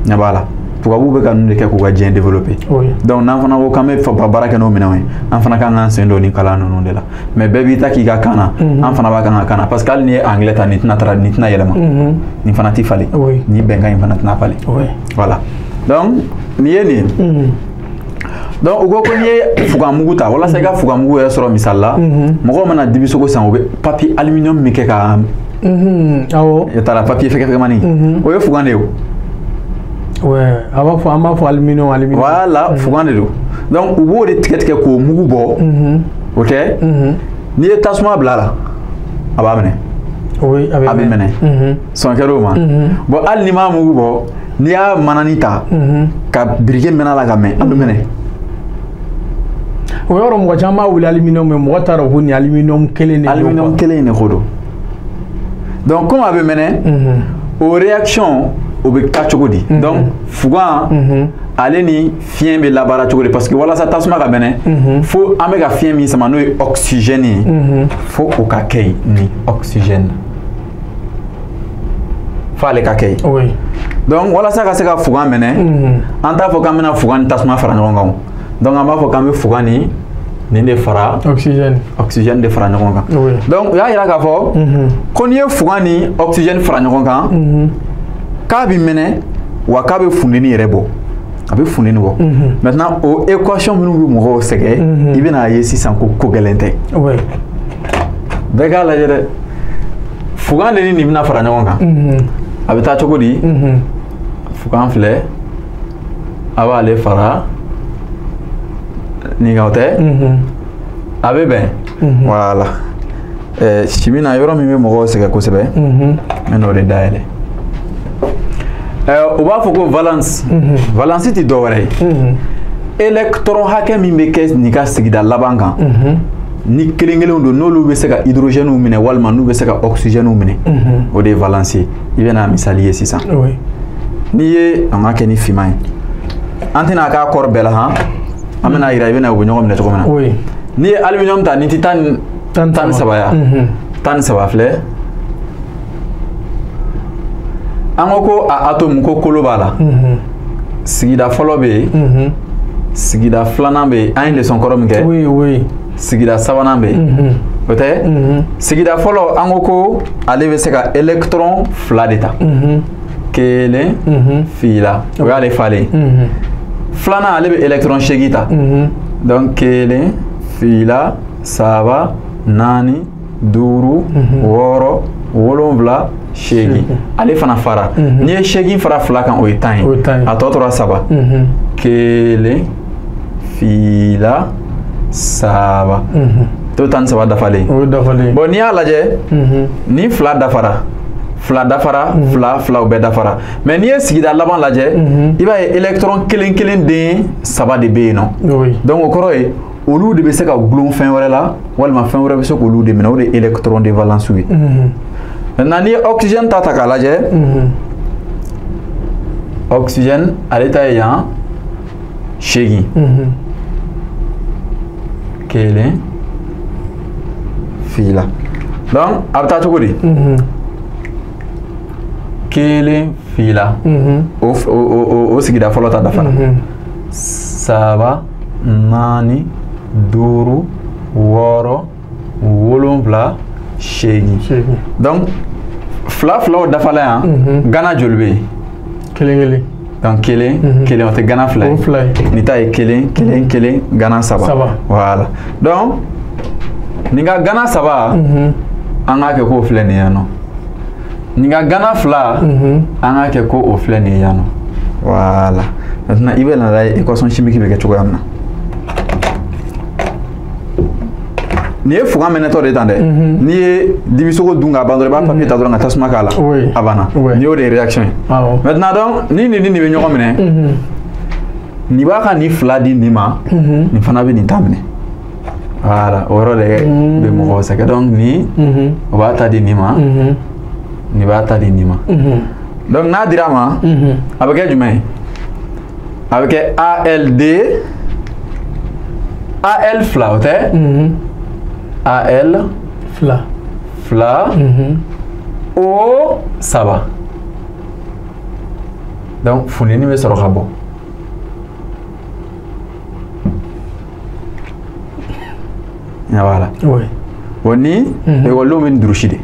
Ɲɛ b'a la. Tubabuw bɛ ka ninnu de kɛ k'u ka diɲɛ développer. Donc n'an fana ko k'an bɛ baara kɛ n'o minɛnw ye, an fana kan k'an sen don nin kalan ninnu de la. Mais bɛɛ b'i ta k'i ka kan na, an fana b'a kan ka kan na, parce que hali n'i ye anglais ta, nin tɛna taara, nin tɛna yɛlɛma. Nin fana tɛ falen. Nin bɛnkan in fana tɛna falen. Voilà. Donc nin ye nin ye. Donc u ko ko n'i ye fugan mugu ta, walasa i ka fugan mugu yɛrɛ sɔrɔ, misali la, mɔgɔw mana dibisogo san, u bɛ papier aluminium min kɛ ka. Awɔ. I taara papier fɛgɛfɛgɛmani. O ye fugan de ye o. Ouais, a b'a fɔ, an b'a fɔ aluminium aluminium. Voilà, fugan de don. Donc u b'o de tigɛ tigɛ k'o mugu bɔ. O tɛ. N'i ye tasuma bila a la, a b'a minɛ. Oui, a bɛ minɛ. Sɔn kɛra o ma. Bon, hali n'i m'a mugu bɔ, n'i y'a manani ta, ka biriki mɛnɛ a la ka mɛn, a bɛ minɛ. O yɔrɔ mɔgɔ caman b'a wele aluminium, mais mɔgɔ t'a dɔn ko nin aluminium kelen de don. Aluminium kelen in de ko don. Donc comme a bɛ mɛnɛ, o réaction o bɛ taa cogo di? Donc fugan ale ni fiɲɛ bɛ labaara cogo di? Parce que walasa tasuma ka mɛnɛ, fo an bɛ ka fiɲɛ min sama, n'o ye oxygène ye, fo o ka kɛ yen, ni oxygène f'ale ka kɛ yen. Donc walasa ka se ka fugan mɛnɛ, an t'a fɔ k'an bɛna fugan ni tasuma fara ɲɔgɔn kan o. Donc an b'a fɔ k'an bɛ fugan ni nin de fara. Oxygène. Oxygène de fara ɲɔgɔn kan. Donc u y'a yira k'a fɔ ko n'i ye fugan ni oxygène fara ɲɔgɔn kan, k'a bɛ mɛnɛ, wa k'a bɛ funteni yɛrɛ bɔ. A bɛ funteni bɔ. Maintenant o équation minnu bɛ mɔgɔw sɛgɛn, i bɛna ye sisan ko ko gɛlɛn tɛ. Bɛɛ k'a lajɛ dɛ. Fugan de ni nin bɛna fara ɲɔgɔn kan. A bɛ taa cogo di? Fugan filɛ, a b'ale fara nin kan, o tɛ? A bɛ bɛn. Voilà. Simi na, yɔrɔ min bɛ mɔgɔw sɛgɛn kosɛbɛ, n bɛ n'o de dayɛlɛ. U b'a fɔ ko valence. Valence tɛ dɔwɛrɛ ye. Électron hakɛ min bɛ kɛ nin ka sigida laban kan, ni kelen kelenw don, n'olu bɛ se ka hydrogène minɛ walima n'u bɛ se ka oxygène minɛ, o de ye valence ye. I bɛna misali ye sisan. N'i ye an ka kɛ ni finman ye, an tɛna k'a kɔrɔ bɛɛ la han, an bɛna yira, i bɛna u bɛ ɲɔgɔn minɛ cogo min na. N'i ye aluminium ta, nin tɛ 13 ya? 13 filɛ. An ko ko a atome ko kolo b'a la. Sigida fɔlɔ bɛ yen, sigida filanan bɛ yen, an ye leçon kɔrɔ min kɛ. Sigida sabanan bɛ yen, o tɛ? Sigida fɔlɔ, an ko ko ale bɛ se ka électron 2 de ta. 1, 2, o y'ale falen. Filanan, ale bɛ électron 8 ta. Donc 1, 2, 3, 4, 5, 6, 7, 8. Ale fana fara. N'i ye 8 fara 2 kan, o ye 10 ye. A tɔ tora 3. 1, 2, 3. To 13 dafalen. Bon, n'i y'a lajɛ, ni 2 dafara, 2 dafara, 2 2, o bɛɛ dafara. Mais n'i ye sigida laban lajɛ, i b'a ye électron kelen kelen den 3 de bɛ yen nɔ. Donc o kɔrɔ ye olu de bɛ se ka gulon fɛn wɛrɛ la, walima fɛn wɛrɛ bɛ se k'olu de minɛ, o de ye électron de valence ye. Maintenant n'i ye oxygène ta k'a lajɛ, oxygène ale ta ye yan 8. 1, 2. Donc a bɛ taa cogo di? 1, 2, o sigida fɔlɔ ta dafara. 3, 4, 5, 6, 7, 8. Donc 2 2 dafala yan, gana joli bɛ yen? 1 1. Donc 1 1, o tɛ gana 2 ye. Nin ta ye 1 1 1, gana 3. Voilà. Donc nin ka gana 3, An k'a kɛ k'o filɛ nin ye yan nɔ. Nin ka gana 2, an k'a kɛ ko o filɛ nin ye yan nɔ. Voilà. Maintenant, i bɛ na lajɛ équation chimique bɛ kɛ cogoya min na. Nin ye fugan mɛnɛtɔ de ye tan dɛ. N'i ye dibisogo dun k'a ban dɔrɔn, i b'a papier ta dɔrɔn ka tasuma k'a la. A banna. Nin y'o de ye réaction ye. Maintenant donc, ni nin ni nin bɛ ɲɔgɔn minɛ, nin b'a ka nin 2 di nin ma, nin fana bɛ nin ta minɛ. Voilà, o yɔrɔ de bɛ mɔgɔw sɛgɛn. Donc nin, o b'a ta di nin ma, nin b'a ta di nin ma. Donc n'a dira a ma, a bɛ kɛ jumɛn ye? A bɛ kɛ ALD, AL 2, o tɛ? AL 2 2 O 3. Donc funteni bɛ sɔrɔ ka bɔ. Voilà. Oui. Bon ni ekɔlidenw bɛ nin durusi de.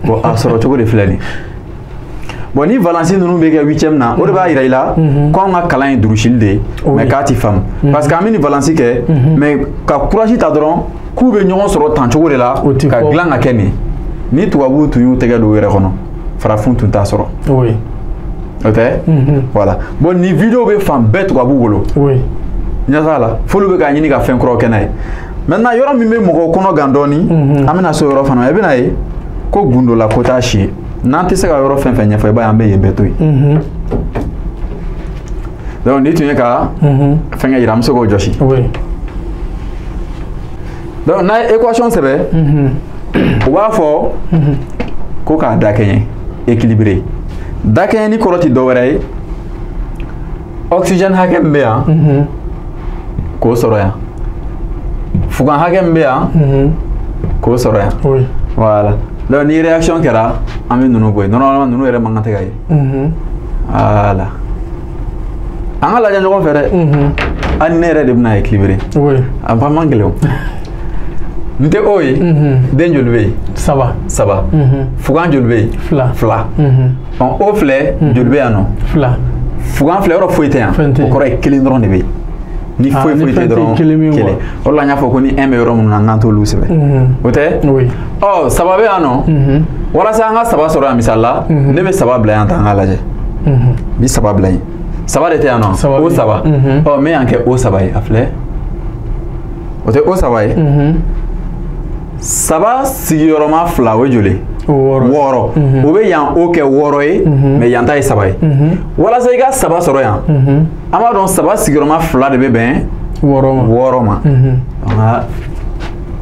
Bon a sɔrɔ cogo de filɛ nin. Bon ni valence ninnu bɛ kɛ 8e na, o de b'a yira i la ko anw ka kalan ye durusili de ye, mais k'a ti faamu. Parce que an bɛ nin valence kɛ, mais ka courage ta dɔrɔn k'u bɛ ɲɔgɔn sɔrɔ tan cogo de la ka dilan ka kɛ nin ye. Ni tubabuw tun y'u tɛgɛ don u yɛrɛ kɔnɔ, farafin tun t'a sɔrɔ. Oui. O tɛ? Voilà. Bon nin vidéo bɛ fan bɛɛ tubabuw bolo. Oui. Ɲɛ t'a la, f'olu bɛ k'a ɲini ka fɛn kuraw kɛ n'a ye. Maintenant yɔrɔ min bɛ mɔgɔw kɔnɔ gan dɔɔni, an bɛna se o yɔrɔ fana ma. I bɛna ye ko gundo la ko t'a si ye. N'an tɛ se ka yɔrɔ fɛn fɛn ɲɛfɔ, i b'a ye an bɛ yen bɛɛ to yen. Donc n'i tun ye ka fɛnkɛ yira, an bɛ se k'o jɔsi. Oui. Donc n'a ye équation sɛbɛn, u b'a fɔ ko k'a dakɛɲɛ équilibré. Dakɛɲɛni kɔrɔ ti dɔwɛrɛ ye, oxygène hakɛ min bɛ yan, k'o sɔrɔ yan. Fugan hakɛ min bɛ yan, k'o sɔrɔ yan. Oui. Voilà. Donc ni réaction kɛra, an bɛ ninnu bɔ yen. Normalement ninnu yɛrɛ man kan tɛ ka ye. Voilà. An ka lajɛ ɲɔgɔn fɛ dɛ. Hali ne yɛrɛ de bɛna équilibré. Oui. A ba man gɛlɛn o. N tɛ o ye. Den joli bɛ yen? 3. 3. Fugan joli bɛ yen? 2. 2. Ɔ o filɛ, joli bɛ yan nɔ? 2. Fugan filɛ, yɔrɔ foyi tɛ yan. O kɔrɔ ye kelen dɔrɔn de bɛ yen. Ni foyi foyi tɛ dɔrɔn kelen. O de la n y'a fɔ ko ni 1 bɛ yɔrɔ minnu na, n k'an t'olu sɛbɛn. O tɛ? Oui. Ɔ 3 bɛ yan nɔ. Walasa an ka 3 sɔrɔ yan misali la, ne bɛ 3 bila yan tan, an k'a lajɛ. N bɛ 3 bila yen. 3 de tɛ yan nɔ? O 3. Ɔ n bɛ yan kɛ o 3 ye, a filɛ. O tɛ o 3 ye? 3 sigiyɔrɔma 2, o ye joli ye? 6. O bɛ yan o kɛ 6 ye, mais yan ta ye 3 ye. Walasa i ka 3 sɔrɔ yan, an b'a dɔn 3 sigiyɔrɔma 2 de bɛ bɛn 6 ma.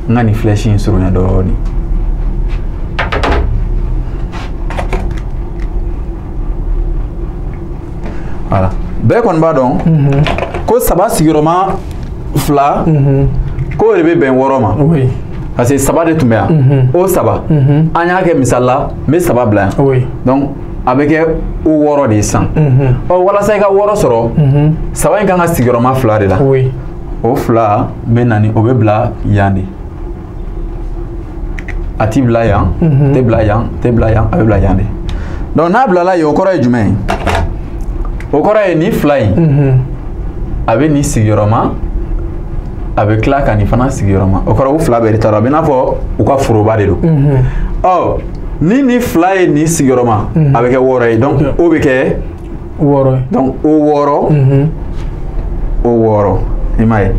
N ka nin flèche in surunya dɔɔnin. Voilà. Bɛɛ kɔni b'a dɔn ko 3 sigiyɔrɔma 2 k'o de bɛ bɛn 6 ma. Oui. Parce que 3 de tun bɛ yan. O 3. An y'a kɛ misali la, n bɛ 3 bila yan. Oui. Donc a bɛ kɛ o 6 de ye sisan. Ɔ walasa i ka 6 sɔrɔ, 3 in kan ka sigiyɔrɔma 2 de la. Oui. O 2 bɛ na ni o bɛ bila yan de. A ti bila yan, tɛ bila yan, tɛ bila yan, a bɛ bila yan de. Donc n'a bilala yen, o kɔrɔ ye jumɛn ye? O kɔrɔ ye nin 2 in, a bɛ nin sigiyɔrɔma, a bɛ tila ka nin fana sigiyɔrɔma. O kɔrɔ u 2 bɛɛ de taara, a bɛ n'a fɔ u ka foroba de don. Ɔ ni nin 2 ye nin sigiyɔrɔma, a bɛ kɛ 6 ye. Donc o bɛ kɛ 6 ye. Donc o 6, o 6, i m'a ye?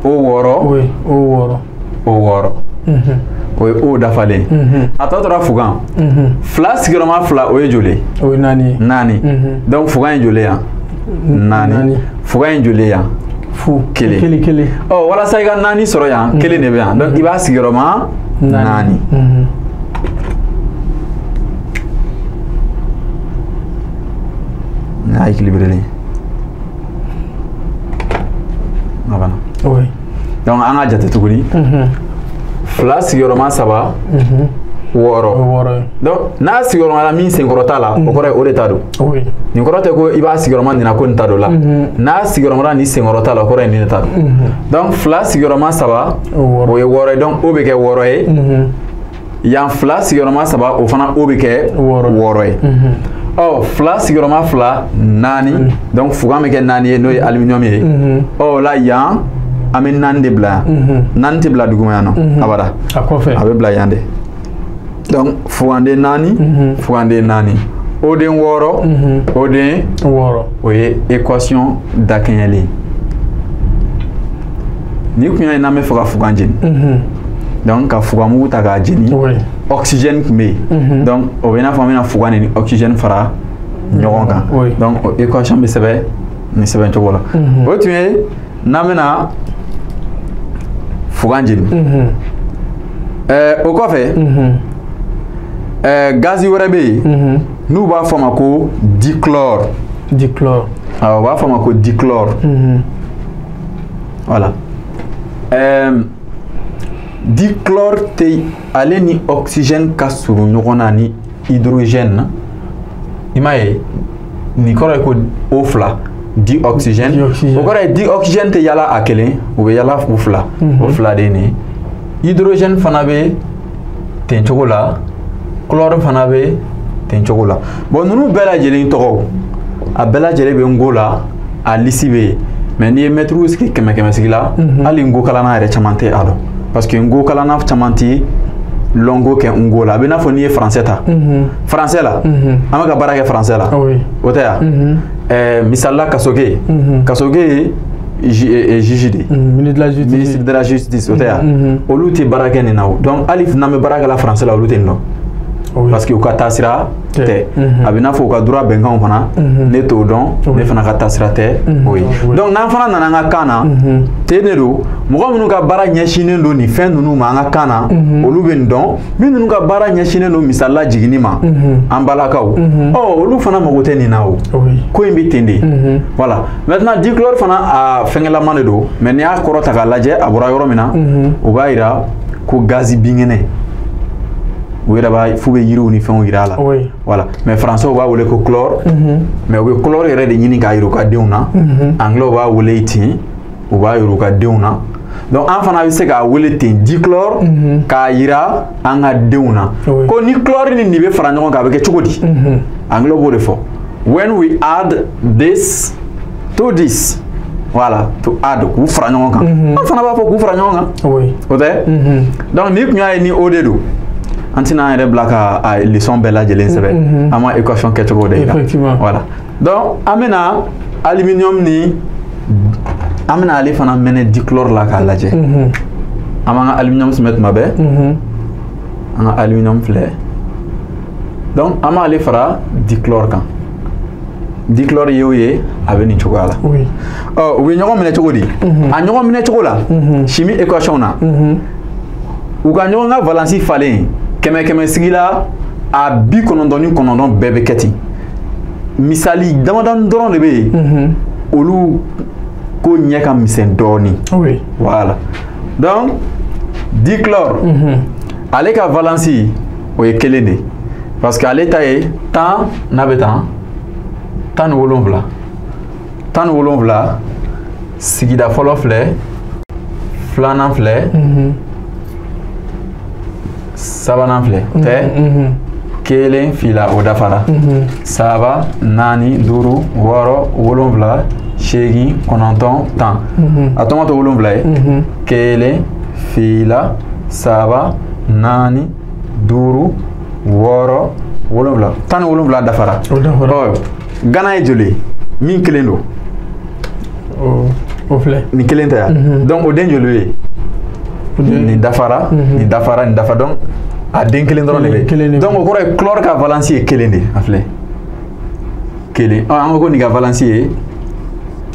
O 6. Oui, o 6. O 6. O ye o dafalen. A tɔ tora fugan. 2 sigiyɔrɔma 2, o ye joli ye? O ye 4 ye. 4. Donc fugan ye joli yan? 4. Fugan ye joli yan? Fu. 1. 1. Ɔ walasa i ka 4 sɔrɔ yan, 1 de bɛ yan. Donc i b'a sigiyɔrɔma 4. N'a équilibré. A banna. Oui. Donc an ka jate tuguni. 2 sigiyɔrɔma 3, 6. Donc n'a sigiyɔrɔma la min senkɔrɔta la, o kɔrɔ ye o de ta don. Oui. Nin kɔrɔ tɛ ko i b'a sigiyɔrɔma nin na ko nin ta don la. N'a sigiyɔrɔma la nin senkɔrɔta la, o kɔrɔ ye nin de ta don. Donc 2 sigiyɔrɔma 3, o ye 6 ye. Donc o bɛ kɛ 6 ye. Yan 2 sigiyɔrɔma 3, o fana o bɛ kɛ 6 ye. Ɔ 2 sigiyɔrɔma 2, 4. Donc fugan bɛ kɛ 4 ye, n'o ye aluminium ye. Ɔ o la yan An bɛ 4 de bila yan. 4 tɛ bila duguma yan nɔ abada. A kɔfɛ. A bɛ bila yan de. Donc fuganden 4, fuganden 4. O den 6, o den 6. O ye équation dakɛɲɛlen. Ni kun y'a ye n'an bɛ fɛ ka fugan jeni. Donc ka fugan mugu ta k'a jeni. Oxygène tun bɛ yen. Donc o bɛ i n'a fɔ an bɛna fugan de ni oxygène fara ɲɔgɔn kan. Donc o équation bɛ sɛbɛn nin sɛbɛn cogo la. O tun ye n'an bɛna fugan jeni. O kɔfɛ. Gazi wɛrɛ bɛ yen. N'u b'a fɔ a ma ko dichlore. Dichlore. Awɔ, u b'a fɔ a ma ko dichlore. Voilà. Dichlore tɛ ale ni oxygène ka surun ɲɔgɔn na ni hydrogène. I m'a ye nin kɔrɔ ye ko O fila dioxygène. O kɔrɔ ye dioxygène tɛ yala a kelen, o bɛ yala u fila. O fila de ye nin ye. Hydrogène fana bɛ ten cogo la, chlore fana bɛ ten cogo la. Bon ninnu bɛɛ lajɛlen tɔgɔw, a bɛɛ lajɛlen bɛ n ko la, a lisi bɛ yen. Mais n'i ye mɛtiriw sigi kɛmɛ kɛmɛ sigi la, hali n ko kalanna yɛrɛ caman tɛ a dɔn. Parce que n ko kalanna caman tɛ lɔnko kɛ n ko la. A bɛ i n'a fɔ n'i ye français ta. Français la, an bɛ ka baara kɛ français la. O tɛ yan. Misali la Kasoke. Kasoke ye juge de ye. Ministre de la justice. Ministre de la justice o tɛ yan. Olu tɛ baara kɛ nin na o. Donc hali n'an bɛ baara kɛ la français la, olu tɛ nin dɔn. Parce que u ka taasira tɛ. A bɛ n'a fɔ u ka droit bɛnkanw fana, ne t'o dɔn, ne fana ka taasira tɛ o ye. Donc n'an fana nana an ka kan na, ten de don, mɔgɔ minnu ka baara ɲɛsinnen don nin fɛn ninnu ma an ka kan na, olu bɛ nin dɔn. Minnu ka baara ɲɛsinnen don misali la jiginni ma, an balakaw, ɔ olu fana mago tɛ nin na o. Ko in bɛ ten de. Voilà. Maintenant dichlore fana a fɛngɛlama de don, mais n'i y'a kɔrɔ ta k'a lajɛ, a bɔra yɔrɔ min na, o b'a yira ko gazi binkɛnɛ. U yɛrɛ b'a f'u bɛ yiriw ni fɛnw yira a la. Voilà. Mais français b'a wele ko chlore. Mais u bɛ chlore yɛrɛ de ɲini k'a yira u ka denw na. Anglais b'a wele ten, u b'a yira u ka denw na. Donc an fana bɛ se k'a wele ten dichlore k'a yira an ka denw na. Ko ni chlore ni nin bɛ fara ɲɔgɔn kan, a bɛ kɛ cogo di? Anglais b'o de fɔ. When we add this to this, voilà, to add k'u fara ɲɔgɔn kan. An fana b'a fɔ k'u fara ɲɔgɔn kan. O tɛ? Donc ni kun y'a ye ni o de don, an tɛna an yɛrɛ bila ka a leçon bɛɛ lajɛlen sɛbɛn. An ma équation kɛcogo de yira. Voilà. Donc an bɛna aluminium ni an bɛna ale fana mɛnɛ dichlore la k'a lajɛ. An b'an ka aluminium sɛbɛn tuma bɛɛ. An ka aluminium filɛ. Donc an b'ale fara dichlore kan. Dichlore ye o ye, a bɛ nin cogoya la. Ɔ u bɛ ɲɔgɔn minɛ cogo di? A ɲɔgɔn minɛ cogo la, chimie équation na, u ka ɲɔgɔn ka valence falen kɛmɛ kɛmɛ sigi la, a 99 bɛɛ bɛ kɛ ten. Misali damadɔni dɔrɔn de bɛ yen, olu ko ɲɛ ka misɛn dɔɔnin. Voilà. Donc dichlore, ale ka valence o ye 1 de ye. Parce que ale ta ye 10 n'a bɛ tan 17. 17 sigida fɔlɔ filɛ, filanan filɛ, sabanan filɛ, o tɛ? 1 2 o dafara. 3 4 5 6 7 8 9 10. A tɔgɔ tɛ 7 ye. 1 2 3 4 5 6 7 17 dafara. Ɔ Gana ye joli ye? Min kelen don. O filɛ. Nin kelen tɛ yan. Donc o den joli ye? Nin dafara, nin dafara, nin dafa. Donc a den kelen dɔrɔn de bɛ yen. Donc o kɔrɔ ye chlore ka valence ye 1 de ye. A filɛ 1. Ɔ an ko ko nin ka valence ye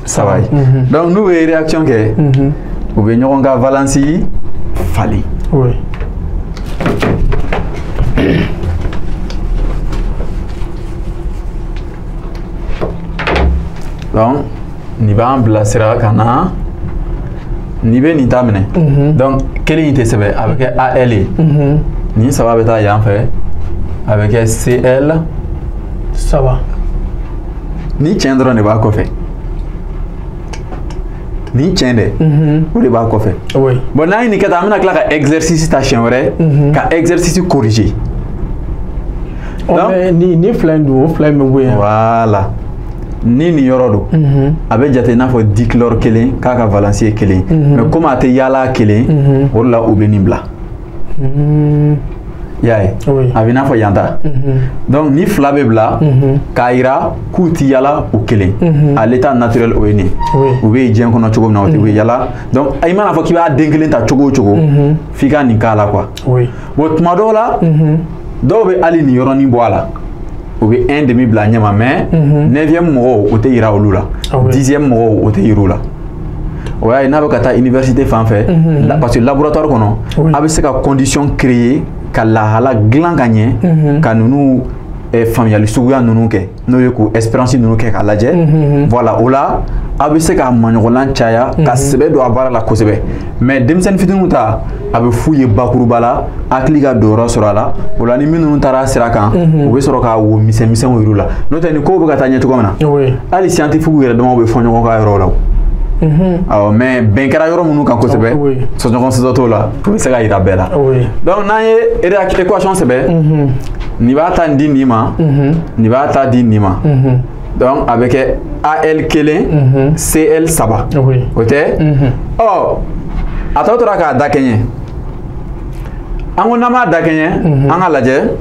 3 ye. Donc n'u bɛ réaction kɛ, u bɛ ɲɔgɔn ka valence falen. Donc nin b'an bilasira ka na n'i bɛ nin ta minɛ. Donc kelen in tɛ sɛbɛn, a bɛ kɛ AL ye. Nin 3 bɛ taa yan fɛ, a bɛ kɛ CL 3. Ni tiɲɛ dɔrɔn de b'a kɔfɛ. Ni tiɲɛ dɛ, o de b'a kɔfɛ. Bon n'an ye nin kɛ tan, an bɛna tila ka exercice ta siɲɛ wɛrɛ, ka exercice corriger. Mais ni fila in dun, o fila in bɛ bɔ yen. Voilà. Ni nin yɔrɔ don, a bɛ jate i n'a fɔ dichlore kelen k'a ka valence ye kelen, mais komi a tɛ yaala kelen, o de la u bɛ nin bila. I y'a ye, a bɛ i n'a fɔ yan ta. Donc ni fila bɛ bila k'a yira k'u ti yala u kelen. À l'état naturel o ye nin ye. U bɛ yen diɲɛ kɔnɔ cogo min na, o tɛ u bɛ yala. Donc i mana fɔ k'i b'a den kelen ta cogo o cogo, f'i ka nin k'a la quoi. Bon, tuma dɔw la, dɔw bɛ hali nin yɔrɔnin bɔ a la. U bɛ un demi bila ɲɛ ma, mais neuvième mɔgɔw o tɛ yira olu la, 10e mɔgɔw o tɛ yira u la. O y'a ye n'a bɛ ka taa université fan fɛ, parce que laboratoire kɔnɔ, a bɛ se ka condition créer ka lahala dilan ka ɲɛ ka ninnu faamuyali suguya ninnu kɛ, n'o ye k'o expérience ninnu kɛ k'a lajɛ. Voilà, o la a bɛ se ka maɲɔgɔnlan caya ka sɛbɛ don a baara la kosɛbɛ. Mais denmisɛnnin fitininw ta, a bɛ f'u ye bakuruba la, hakili ka don yɔrɔ sɔrɔ a la. O la ni minnu taara sira kan, u bɛ sɔrɔ k'a wo misɛn misɛnw yir'u la. N'o tɛ nin kow bɛ ka taa ɲɛ cogo min na, hali scientifique yɛrɛ damaw bɛ fɔ ɲɔgɔn kɔ a yɔrɔ la o. Awɔ, mais bɛn kɛra yɔrɔ minnu kan kosɛbɛ, sɔsɔɲɔgɔn sɔsɔ t'o la, o bɛ se ka yira bɛɛ la. Donc n'an ye équation sɛbɛn, nin b'a ta nin di nin ma, nin b'a ta di nin ma. Donc a bɛ kɛ AL kelen, CL saba. O tɛ? Ɔ, a tɔ tora k'a dakɛɲɛ. An ko n'an b'a dakɛɲɛ, an ka lajɛ.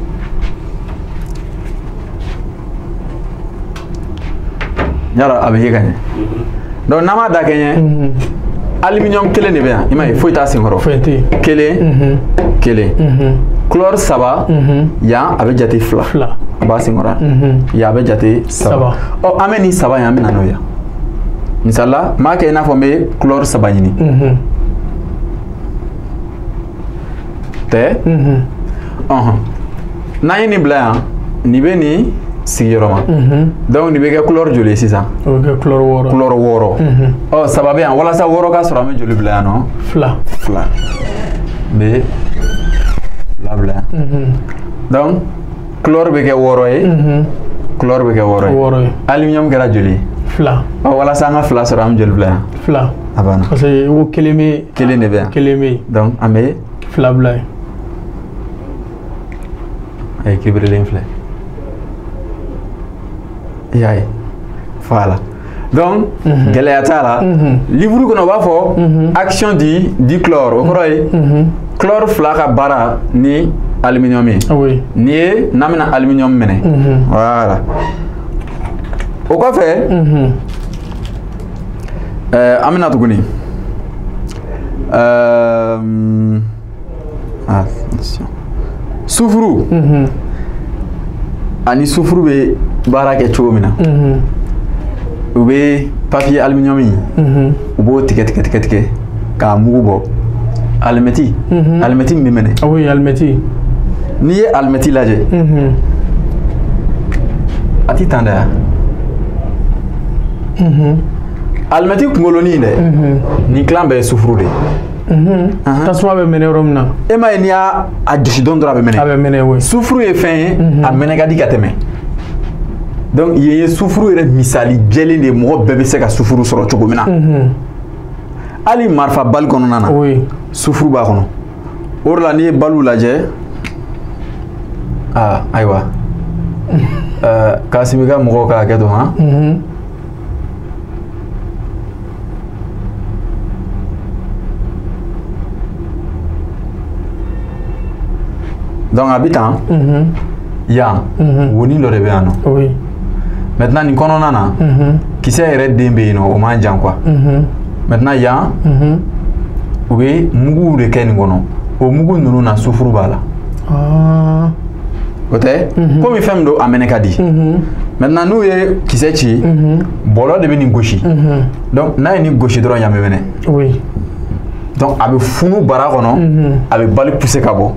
Yala a bɛ ye ka ɲɛ. Donc n'an b'a dakɛɲɛ, aluminium kelen de bɛ yan, i m'a ye foyi t'a senkɔrɔ. Kelen, kelen. Chlore saba, yan a bɛ jate fila. A b'a senkɔrɔ. Yan a bɛ jate saba. Ɔ, an bɛ nin saba in, an bɛ na n'o ye. Misali la, n b'a kɛ i n'a fɔ n bɛ chlore saba ɲini. Tɛ? Ɔhɔn. N'an ye nin bila yan, nin bɛ nin sigiyɔrɔma. Donc nin bɛ kɛ chlore joli ye sisan? O bɛ kɛ chlore wɔɔrɔ. Chlore wɔɔrɔ. Ɔ, saba bɛ yan, walasa wɔɔrɔ ka sɔrɔ an bɛ joli bila yan nɔ? Fila. Fila. N bɛ fila bila yan. Donc chlore bɛ kɛ wɔɔrɔ ye. Chlore bɛ kɛ wɔɔrɔ ye. Wɔɔrɔ ye. Aluminium kɛra joli ye? Fila. Ɔ, walasa an ka fila sɔrɔ, an bɛ joli bila yan? Fila. A banna. Parce que o kelen bɛ. Kelen de bɛ yan. Kelen bɛ yen. Donc an bɛ. Fila bila yen. A équilibré filɛ. I y'a ye. Voilà. Donc gɛlɛya t'a la. Livre kɔnɔ u b'a fɔ action du chlore, o kɔrɔ ye chlore fila ka baara ni aluminium ye. Nin ye n'an bɛna aluminium minɛ. Voilà. O kɔfɛ, an bɛna tuguni. Attention. Sufuru ani sufuru bɛ baara kɛ cogo min na, u bɛ papier aluminium in, u b'o tigɛ tigɛ tigɛ tigɛ k'a mugu bɔ. Alimɛti, alimɛti min bɛ mɛnɛ. Oui, alimɛti. N'i ye alimɛti lajɛ, a ti tan dɛ yan. Alimɛti kunkolonin dɛ, nin tilan bɛɛ ye sufuru de ye. Tasuma bɛ mɛnɛ yɔrɔ min na. E m'a ye n'i y'a jɔsi dɔɔni dɔrɔn a bɛ mɛnɛ. A bɛ mɛnɛ, oui. Sufuru ye fɛn ye, a mɛnɛ ka di ka tɛmɛ. Donc yen ye sufuru yɛrɛ misali jɛlen de ye, mɔgɔ bɛɛ bɛ se ka sufuru sɔrɔ cogo min na. Hali marifa bali kɔnɔna na, sufuru b'a kɔnɔ. O de la n'i ye baliw lajɛ, aa ayiwa, Kasimi ka mɔgɔw ka hakɛ to han. Donc a bɛ tan, yan wonin dɔ de bɛ yan nɔ. Maintenant nin kɔnɔna na, kisɛ yɛrɛ den bɛ yen nɔ, o man jan quoi. Maintenant yan, u bɛ muguw de kɛ nin kɔnɔ. O mugu ninnu na sufuru b'a la. O tɛ? Komi fɛn min don, a mɛnɛ ka di. Maintenant n'u ye kisɛ ci, bɔlɔ de bɛ nin gosi. Donc n'a ye nin gosi dɔrɔn, yan bɛ mɛnɛ. Donc a bɛ funu bara kɔnɔ, a bɛ bali pousser ka bɔ.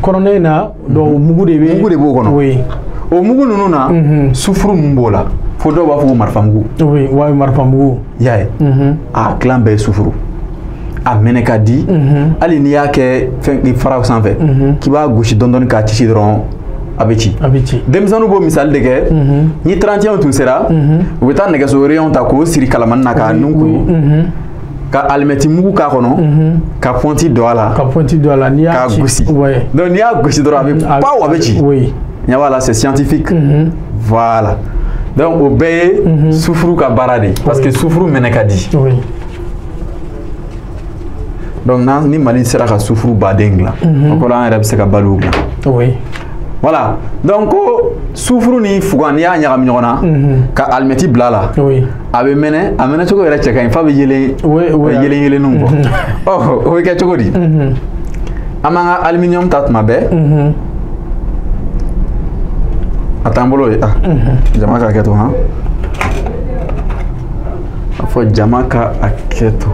Kɔnɔna in na, donc mugu de bɛ. Mugu de b'o kɔnɔ. O mugu ninnu na, sufuru ninnu b'o la. Fo dɔw b'a fɔ ko marifa mugu. Oui, wa marifa mugu. I y'a ye. A tilan bɛɛ ye sufuru. A mɛnɛ ka di. Hali n'i y'a kɛ fɛn faraw sanfɛ, k'i b'a gosi dɔɔni dɔɔni k'a ci dɔrɔn, a bɛ ci. A bɛ ci. Denmisɛnninw b'o misali de kɛ. Ni 31 tun sera, u bɛ taa nɛgɛso rayon ta k'o siri kalamani na k'a nun kuru. Ka alimɛti mugu k'a kɔnɔ, ka pɔnti don a la. Ka pɔnti don a la, n'i y'a ci. K'a gosi. Donc n'i y'a gosi dɔrɔn a bɛ paw, a bɛ ci. Oui. Ɲɛ b'a la, c'est scientifique. Voilà. Donc o bɛɛ ye sufuru ka baara de ye parce que sufuru mɛnɛ ka di. Donc ni Mali sera ka sufuru baden dilan, o kɔrɔ an yɛrɛ bɛ se ka baliw dilan. Voilà. Donc ko sufuru ni fugan n'i y'a ɲagami ɲɔgɔn na ka alimɛti bila a la, a bɛ mɛnɛ, a mɛnɛ cogo yɛrɛ cɛ ka ɲi f'a bɛ yelen yelen yelenninw bɔ. Ɔ o bɛ kɛ cogo di? An b'an ka aluminium ta tuma bɛɛ. A t'an bolo ye. Ah, jama ka hakɛ to han. A fɔ jama ka hakɛ to.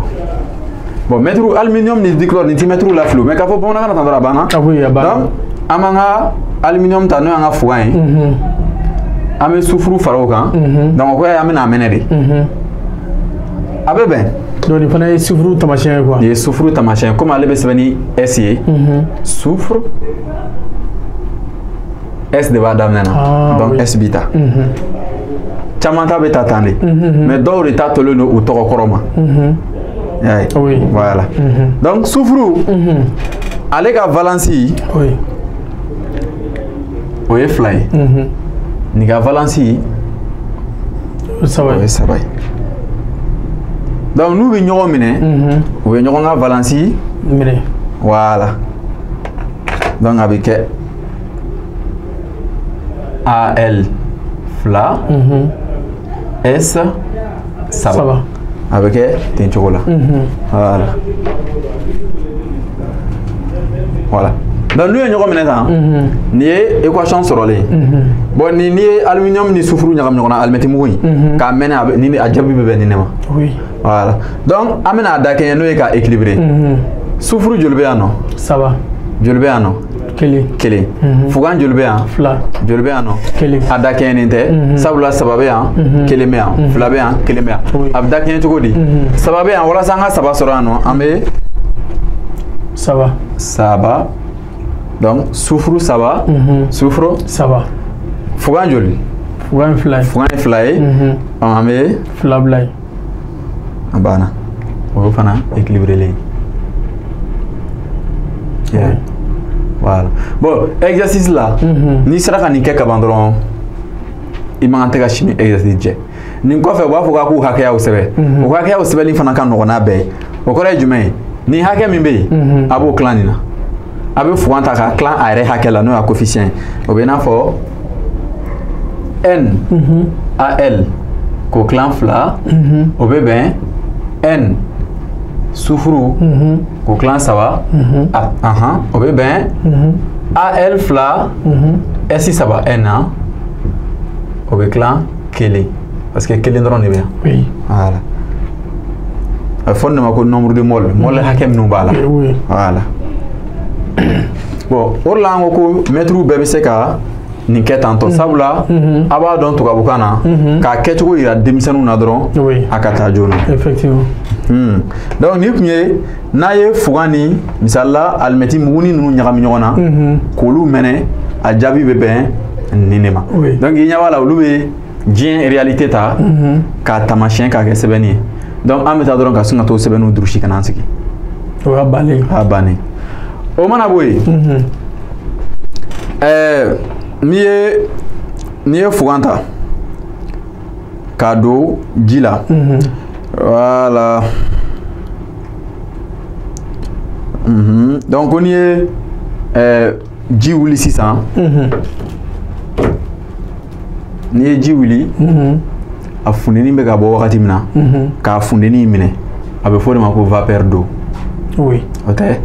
Bon, mètre aluminium ni dichlore ni ti mètre la fili, mais k'a fɔ bamanankan na tan dɔrɔn a banna. Ah oui, a banna. Donc an b'an ka aluminium ta n'o y'an ka fugan ye. An bɛ sufuru fara o kan. Donc o kɔrɔ ye an bɛna a mɛnɛ de. A bɛ bɛn. Donc nin fana ye sufuru taamasiyɛn ye quoi. Nin ye sufuru taamasiyɛn ye, komi ale bɛ sɛbɛn ni S ye. Soufre S de b'a daminɛ na. Donc S b'i ta. Caman ta bɛ ta tan de. Mais dɔw de ta tolen don u tɔgɔ kɔrɔ ma. Oui. Voilà. Donc soufre, ale ka valence o ye 2 ye. Nin ka valence o ye 3 ye. Donc n'u bɛ ɲɔgɔn minɛ, u bɛ ɲɔgɔn ka valence minɛ. Voilà. Donc a bɛ kɛ Al 2 S 3. A bɛ kɛ ten cogo la. Voilà. Voilà. Donc n'u ye ɲɔgɔn minɛ tan, nin ye équation sɔrɔlen ye. Bon ni n'i ye aluminium ni sufuru ɲagami ɲɔgɔn na alimɛti mugu in k'a mɛnɛ, a bɛ ni a jaabi bɛ bɛn nin de ma. Voilà. Donc an bɛna a da kɛɲɛ n'o ye k'a équilibrer. Sufuru joli bɛ yan nɔ? 3. Joli bɛ yan nɔ? 1. 1. Fugan joli bɛ yan? 2. Joli bɛ yan nɔ? 1. A da kɛɲɛnen tɛ, sabula 3 bɛ yan, 1 bɛ yan, 2 bɛ yan, 1 bɛ yan. A bɛ da kɛɲɛ cogo di? 3 bɛ yan, walasa an ka 3 sɔrɔ yan nɔ, an bɛ 3. 3. Donc sufuru 3, sufuru 3. Fugan joli? Fugan ye 2 ye. Fugan ye 2 ye. An bɛ 2 bila yen. A banna. O y'o fana équilibré ye. Voilà. Bon, exercice là, n'i sera ka nin kɛ kaban dɔrɔn, i man kan tɛ ka sini exercice jɛ. Nin kɔfɛ u b'a fɔ k'a k'u hakɛyaw sɛbɛn. O hakɛyaw sɛbɛnni fana ka nɔgɔn n'a bɛɛ ye. O kɔrɔ ye jumɛn ye? Nin hakɛ min bɛ yen, a b'o tilan nin na. A bɛ fugan ta k'a tilan a yɛrɛ hakɛ la n'o y'a coefficient ye. O bɛ i n'a fɔ N A L k'o tilan 2, o bɛ bɛn N sufuru k'o tilan 3, o bɛ bɛn AL 2 S 3 N o bɛ tilan 1 parce que 1 dɔrɔn de bɛ yan. Voilà. A bɛ fɔ nin de ma ko nombre de mol, mol hakɛ minnu b'a la. Voilà. Bon, o de la an ko ko mɛtiriw bɛɛ bɛ se ka nin kɛ tantɔ, sabula a b'a dɔn tubabukan na k'a kɛcogo yira denmisɛnninw na dɔrɔn a ka taa joona. Effectivement. Donc nin tun ye n'a ye fugan ni misali la alimɛti muguni ninnu ɲagami ɲɔgɔn na k'olu mɛnɛ, a jaabi bɛ bɛn nin de ma. Donc i ɲɛ b'a la olu bɛ diɲɛ réalité ta k'a taamasiyɛn k'a kɛ sɛbɛnni ye. Donc an bɛ taa dɔrɔn ka sin ka t'o sɛbɛnniw durusi ka n'an sigi. O y'a bannen. O y'a bannen. O mana bɔ yen, n'i ye fugan ta k'a don ji la, voilà. Donc n'i ye ji wuli sisan, n'i ye ji wuli, a funteni bɛ ka bɔ wagati min na, k'a funteni minɛ, a bɛ fɔ o de ma ko vapeur d'eau. Oui. O tɛ?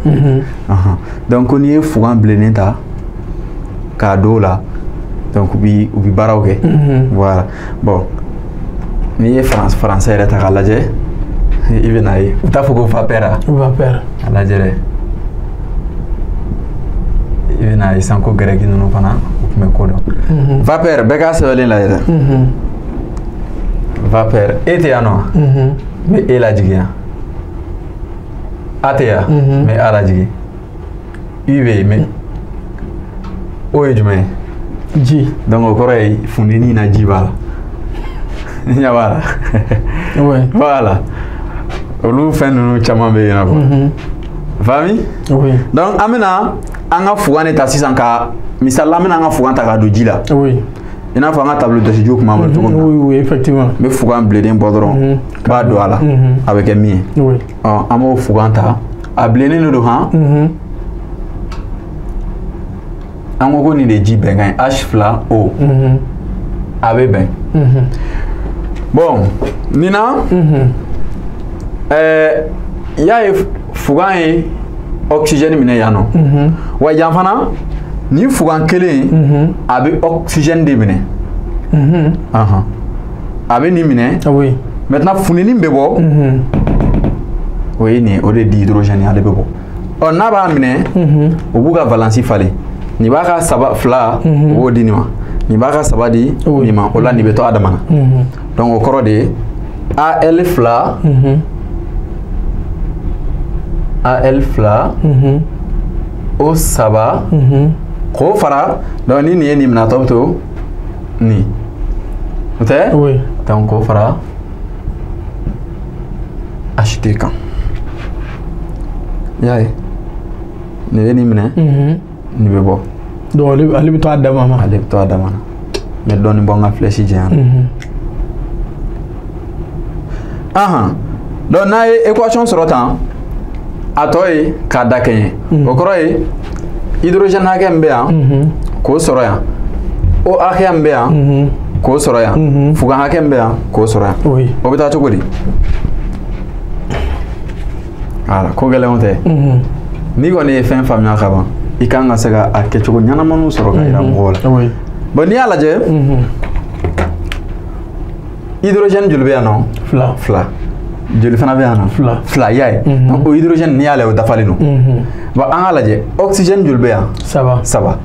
Donc n'i ye fugan bilennen ta k'a don o la, donc u bi baaraw kɛ. Voilà. Bon, n'i ye français yɛrɛ ta k'a lajɛ, i bɛ n'a ye. U t'a fɔ ko vapeur a? Vapeur. A lajɛ dɛ. I bɛ n'a ye sisan ko gɛrɛki ninnu fana u tun bɛ ko dɔn. Vapeur bɛɛ k'a sɛbɛnlen lajɛ dɛ. Vapeur e tɛ yan nɔ? N bɛ e lajigin yan. A tɛ yan? N bɛ A lajigin. U bɛ yen, mais O ye jumɛn ye? Ji. Donc o kɔrɔ ye funteni na ji b'a la. I ɲɛ b'a la. Voilà. Olu fɛn ninnu caman bɛ yen nɔ quoi. Faamu? Oui. Donc an bɛna an ka fugan de ta sisan ka misali la, an bɛna an ka fugan ta k'a don ji la. Oui. I n'a fɔ an ka tableau dɔsiju tun b'an bolo cogo min na. Oui, oui, effectivement. N bɛ fugan bilennen bɔ dɔrɔn n b'a don a la a bɛ kɛ min ye. Oui. Ɔ an b'o fugan ta a bilennen de don han. An ko ko nin de ye ji bɛnkan ye H2O. A bɛ bɛn. Bon nin na. I y'a ye fugan ye oxygène minɛ yan nɔ. Wa yan fana nin fugan kelen a bɛ oxygène de minɛ. A bɛ nin minɛ. Oui. Maintenant funteni bɛ bɔ. O ye nin ye o de ye dihydrogène ye ale bɛ bɔ. Ɔ n'a b'a minɛ. O b'u ka valence falen. Nin b'a ka 3 2 o b'o di nin ma. Nin b'a ka 3 di nin ma o la nin bɛ to a dama na. Donc o kɔrɔ de ye Al 2 Al 2 O 3 k'o fara donc ni nin ye nin minɛ a tɔ bɛ to nin o tɛ. Oui. Donc k'o fara H2 kan i y'a ye nin bɛ nin minɛ nin bɛ bɔ. Donc ale bɛ to a dama ma. Ale bɛ to a dama na n bɛ dɔɔnin bɔ n ka flèche janya na. Ahan donc n'a ye équation sɔrɔ tan a tɔ ye k'a da kɛɲɛ o kɔrɔ ye hydrogène hakɛ min bɛ yan k'o sɔrɔ yan O hakɛ min bɛ yan k'o sɔrɔ yan fugan hakɛ min bɛ yan k'o sɔrɔ yan. Oui. O bɛ taa cogo di? Voilà ko gɛlɛnw tɛ. N'i kɔni ye fɛn faamuya ka ban i kan ka se ka a kɛcogo ɲɛnamaniw sɔrɔ ka yira mɔgɔw la. Oui. Bon n'i y'a lajɛ. Hydrogène joli bɛ yan nɔ? 2. 2. Joli fana bɛ yan nɔ? 2. 2 i y'a ye. Donc o hydrogène n'i y'a lajɛ o dafalen don. Bon an k'a lajɛ oxygène joli bɛ yan? 3. 3.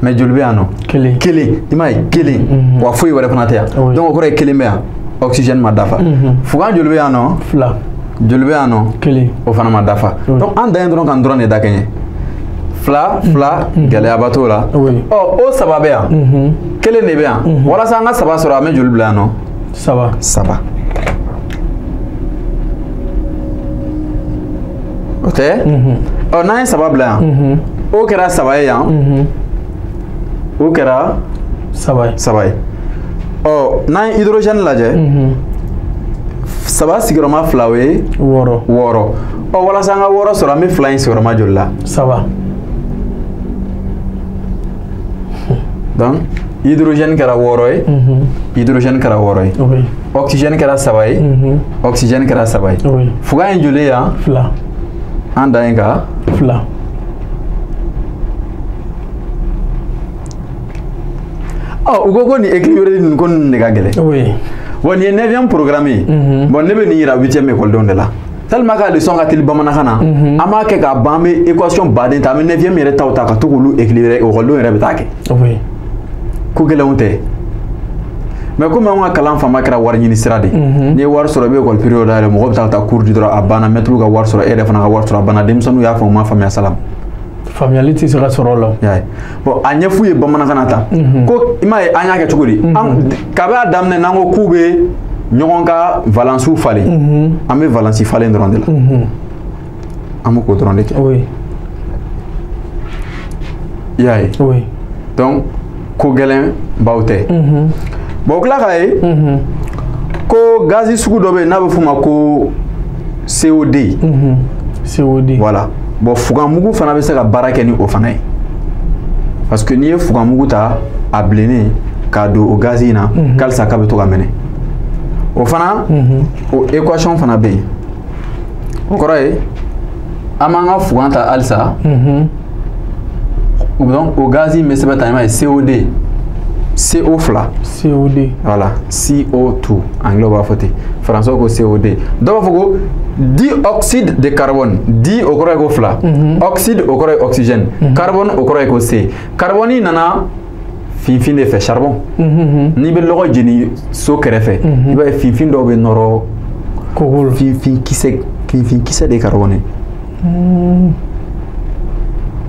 Mais joli bɛ yan nɔ? 1. 1 i m'a ye 1. Wa foyi wɛrɛ fana tɛ yan. Donc o kɔrɔ ye 1 bɛ yan oxygène ma dafa. Fugan joli bɛ yan nɔ? 2. Joli bɛ yan nɔ? 1. O fana ma dafa. Donc an dan ye dɔrɔn ka n dɔrɔn de da kɛɲɛ. 2 2 gɛlɛyaba t'o la. Oui. Ɔ o 3 bɛ yan. 1 de bɛ yan. Walasa an ka 3 sɔrɔ an bɛ joli bila yan nɔ? 3. 3. O tɛ? Ɔ n'an ye 3 bila yan. O kɛra 3 ye yan. O kɛra 3 ye. 3 ye. Ɔ n'an ye hydrogène lajɛ. 3 sigiyɔrɔma 2 o ye. 6. 6. Ɔ walasa an ka 6 sɔrɔ an bɛ 2 in sigiyɔrɔma joli la? 3. Donc hydrogène kɛra 6 ye. Hydrogène kɛra 6 ye. Oui. Oxygène kɛra 3 ye. Oxygène kɛra 3 ye. Oui. Fugan ye joli ye yan? 2. An dan ye ka 2. Ɔ u ko ko nin équilibré nin ko ninnu de ka gɛlɛn. Oui. Bon nin ye 9e programme ye. Bon ne bɛ nin yira 8e école de la. Tellement que leçon ka teli bamanankan na. An b'a kɛ k'a ban an bɛ équation baden ta an bɛ 9e yɛrɛ taw ta ka to k'olu équilibré école yɛrɛ bɛ taa kɛ. Oui. Ko gɛlɛnw tɛ. Mais komi anw ka kalan fanba kɛra wari ɲini sira de ye. N'i ye wari sɔrɔ i bɛ école privée dayɛlɛ mɔgɔw bɛ taa ka taa cours di dɔrɔn a banna maître ka wari sɔrɔ e yɛrɛ fana ka wari sɔrɔ a banna denmisɛnninw y'a faamu u m'a faamuya salam. Faamuyali tɛ se ka sɔrɔ o la. I y'a ye bon a ɲɛf'u ye bamanankan na tan. Ko i m'a ye an y'a kɛ cogo di. An kabi a daminɛ n'an ko k'u bɛ ɲɔgɔn ka valence falen. An bɛ valence falen dɔrɔn de la. An bɛ k'o dɔrɔn de kɛ. Oui. I y'a ye. Oui. Donc ko gɛlɛn baw tɛ. Bon o tila k'a ye. Ko gazi sugu dɔ bɛ yen n'a bɛ f'o ma ko COD. COD. Voilà. Bon fuganmugu fana bɛ se ka baara kɛ ni o fana ye. Parce que n'i ye fuganmugu ta a bilennen k'a don o gazi in na. K'alisa k'a bɛ to ka mɛnɛ. O fana. O équation fana bɛ yen. O kɔrɔ ye an b'an ka fugan ta halisa. Donc o gazi in bɛ sɛbɛn tan i m'a ye COD. CO2. COD. Voilà, CO2. Anglais b'a fɔ ten. Français ko COD. Dɔw b'a fɔ ko dioxyde de carbone. Di o kɔrɔ ye ko 2. Oxyde o kɔrɔ ye oxygène. Carbone o kɔrɔ ye ko C. Carbone nana finfin de fɛ charbon. N'i bɛ lɔgɔ jeni so kɛrɛfɛ. I b'a ye finfin dɔw bɛ nɔrɔ. Kogo la. Finfin kisɛ de ye carbone ye.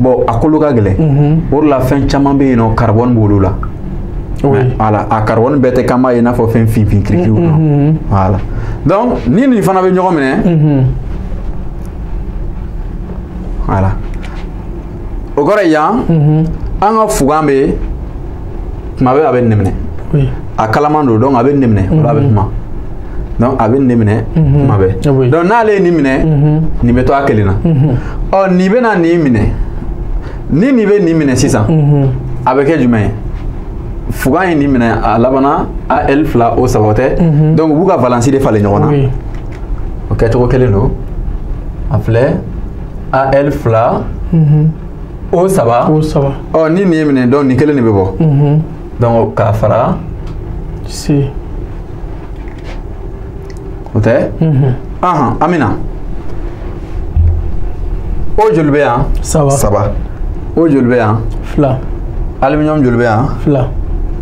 Bon a kolo ka gɛlɛn. O de la fɛn caman bɛ yen nɔ carbone b'olu la. Oui. Voilà, a carbone bɛɛ tɛ k'an b'a ye i n'a fɔ fɛn finfin kirikiriw kɔnɔ. Voilà. Donc ni nin fana bɛ ɲɔgɔn minɛ. Voilà. O kɔrɔ ye yan. An ka fugan bɛ tuma bɛɛ a bɛ nin minɛ. A kalaman don, donc a bɛ nin minɛ, o la a bɛ kuma. Donc a bɛ nin minɛ kuma bɛɛ. Donc n'ale ye nin minɛ, nin bɛ to a kelen na. Ɔ nin bɛna nin minɛ, ni nin bɛ nin minɛ sisan, a bɛ kɛ jumɛn ye? Fugan ye nin minɛ, a labanna AL 2 O 3 tɛ. Donc u b'u ka valence de falen ɲɔgɔn na. O kɛcogo kelen don. A filɛ AL 2 O 3. O 3. Ɔ ni nin ye minɛ, donc nin kelen de bɛ bɔ. Donc k'a fara C. O tɛ? Ahan, an bɛ na. O joli bɛ yan? 3. 3. O joli bɛ yan? 2. Aluminium joli bɛ yan? 2.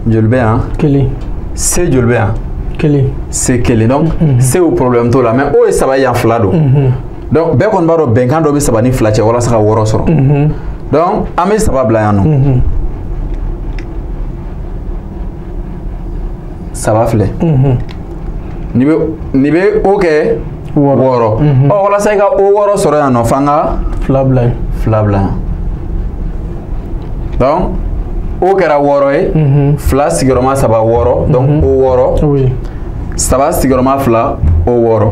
Joli bɛ yan? 1. C joli bɛ yan? 1. C 1. Donc C o problème t'o la, mais O ye 3 yan 2 don. Donc bɛɛ kɔni b'a dɔn bɛnkan dɔ bɛ 3 ni 2 cɛ walasa ka 6 sɔrɔ. Donc an bɛ 3 bila yan nɔ. 3 filɛ. Nin bɛ O kɛ 6. Ɔ walasa i ka O 6 sɔrɔ yan nɔ, f'an ka 2 bila yen. 2 bila yan. Donc O kɛra 6 ye. 2 sigiyɔrɔma 3 6. Donc O 6. 3 sigiyɔrɔma 2 O 6.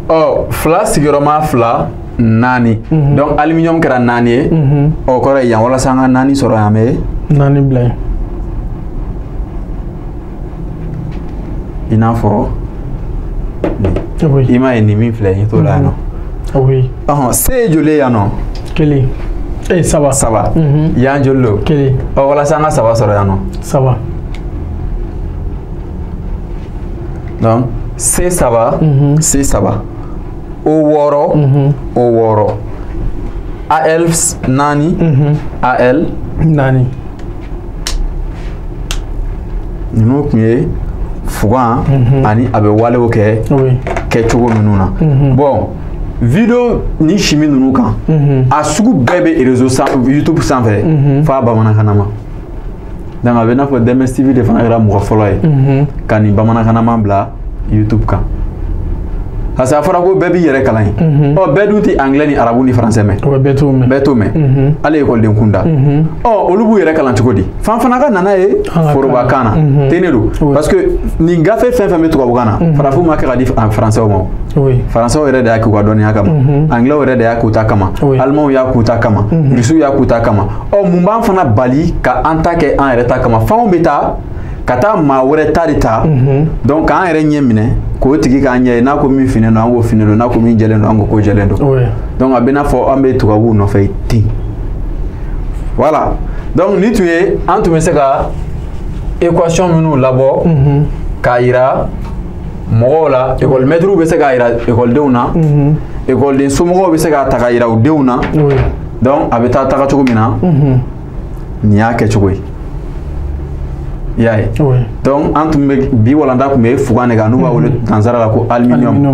Ɔ 2 sigiyɔrɔma 2 4. Donc aluminium kɛra 4 ye. Ɔ kɔrɔ ye yan walasa an ka 4 sɔrɔ yan, an bɛ 4 bila yen. I n'a fɔ i m'a ye nin min filɛ nin t'o la yan nɔ. Ɔhɔn, C ye joli ye yan nɔ? 1. 3. 3. Yan joli don? 1. Ɔ walasa an ka 3 sɔrɔ yan nɔ. 3. Donc C 3, C 3. O 6, O 6. AL 4, AL 4. Ninnu tun ye fugan ani a bɛ walew kɛ kɛcogo minnu na. Bon, vidéo ni chimie ninnu kan, a sugu bɛɛ bɛ réseau YouTube sanfɛ f'a bamanankan ma. Donc a bɛ n'a fɔ Dɛmɛ TV de fana kɛra mɔgɔ fɔlɔ ye ka nin bamanankan bila YouTube kan. Parce que a fɔra ko bɛɛ b'i yɛrɛ kalan ye. Ɔ bɛɛ dun tɛ anglais ni arabu ni français mɛn. Bɛɛ t'o mɛn. Bɛɛ t'o mɛn. Hali ekɔliden kunda. Ɔ olu b'u yɛrɛ kalan cogo di? Fan fana ka nana ye forobakan na. Ten de don. Parce que nin gafe fɛn fɛn bɛ tubabukan na, farafinw ma kɛ ka di français ma. Français yɛrɛ de y'a k'u ka dɔnniya kama. Anglais yɛrɛ de y'a k'u ta kama. Allemands y'a k'u ta kama. Russiw y'a k'u ta kama. Ɔ mun b'an fana bali ka an ta kɛ an yɛrɛ ta kama? Fanw bɛ taa ka taa maa wɛrɛ ta de ta. Donc k'an yɛrɛ ɲɛ minɛ k'o tigi k'an ɲɛ ye, n'a ko min finnen don an k'o finnen don, n'a ko min jɛlen don an ko ko jɛlen don. Donc a bɛ n'a fɔ an bɛ tubabuw nɔfɛ ten. Voilà. Donc ni tun ye an tun bɛ se ka équation minnu labɔ k'a yira mɔgɔw la, école maîtres bɛ se k'a yira écoledenw na, écoleden somɔgɔw bɛ se k'a ta k'a yira u denw na. Donc a bɛ taa taga cogo min na, nin y'a kɛcogo ye. I y'a ye. Donc an tun bɛ bi walanda tun bɛ fugan de kan, n'u b'a wele nansara la ko aluminium.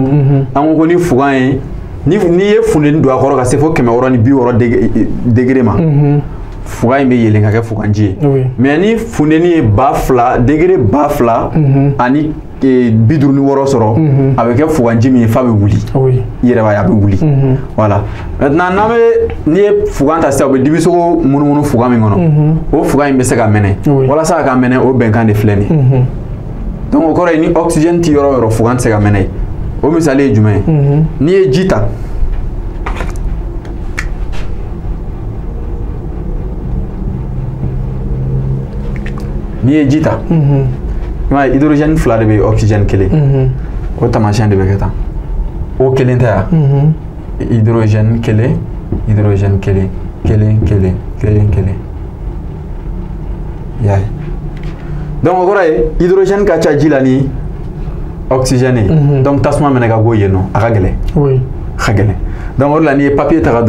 An ko ko ni fugan ye, n'i ye funteni don a kɔrɔ ka se fo 660 degré ma, fugan in bɛ yɛlɛn ka kɛ fuganji ye. Mais ni funteni ye 2000 degré 2056 sɔrɔ, a bɛ kɛ fuganji min ye f'a bɛ wuli. I yɛrɛ b'a ye a bɛ wuli. Voilà. Maintenant n'an bɛ n'i ye fugan ta sisan, u bɛ dibisogo munumunu fugan min kɔnɔ, o fugan in bɛ se ka mɛnɛ. Walasa a ka mɛnɛ, o bɛnkan de filɛ nin ye. Donc o kɔrɔ ye ni oxygène ti yɔrɔ o yɔrɔ, fugan tɛ se ka mɛnɛ yen. O misali ye jumɛn ye? N'i ye ji ta, i m'a ye hydrogène 2 de bɛ yen, oxygène 1. O taamasiyɛn de bɛ kɛ tan. O kelen tɛ yan. Hydrogène 1, hydrogène 1, 1 1 1 1. I y'a ye. Donc o kɔrɔ ye hydrogène ka ca ji la ni oxygène ye. Donc tasuma mɛnɛ ka go yen nɔ, a ka gɛlɛn. A ka gɛlɛn. Donc o de la n'i ye papier ta ka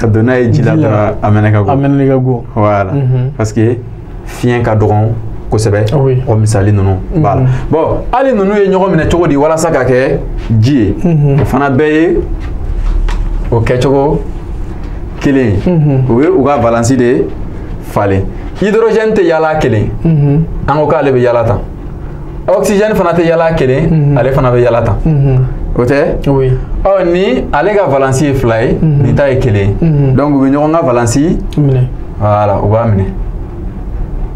don n'a ye ji la dɔrɔn, a mɛnɛ ka go. A mɛnɛ ka go. Voilà. Parce que fiɲɛ ka dɔgɔn kosɛbɛ. O misali ninnu b'a la. Bon, hali ninnu ye ɲɔgɔn minɛ cogo di walasa ka kɛ ji ye? O fana bɛɛ ye o kɛcogo kelen ye. U ye u ka valence de falen. Hydrogène tɛ yaala kelen, an ko k'ale bɛ yaala tan. Oxygène fana tɛ yaala kelen, ale fana bɛ yaala tan. O tɛ? Ɔ ni ale ka valence ye 2 ye, nin ta ye 1 ye. Donc u bɛ ɲɔgɔn ka valence minɛ. Voilà, u b'a minɛ.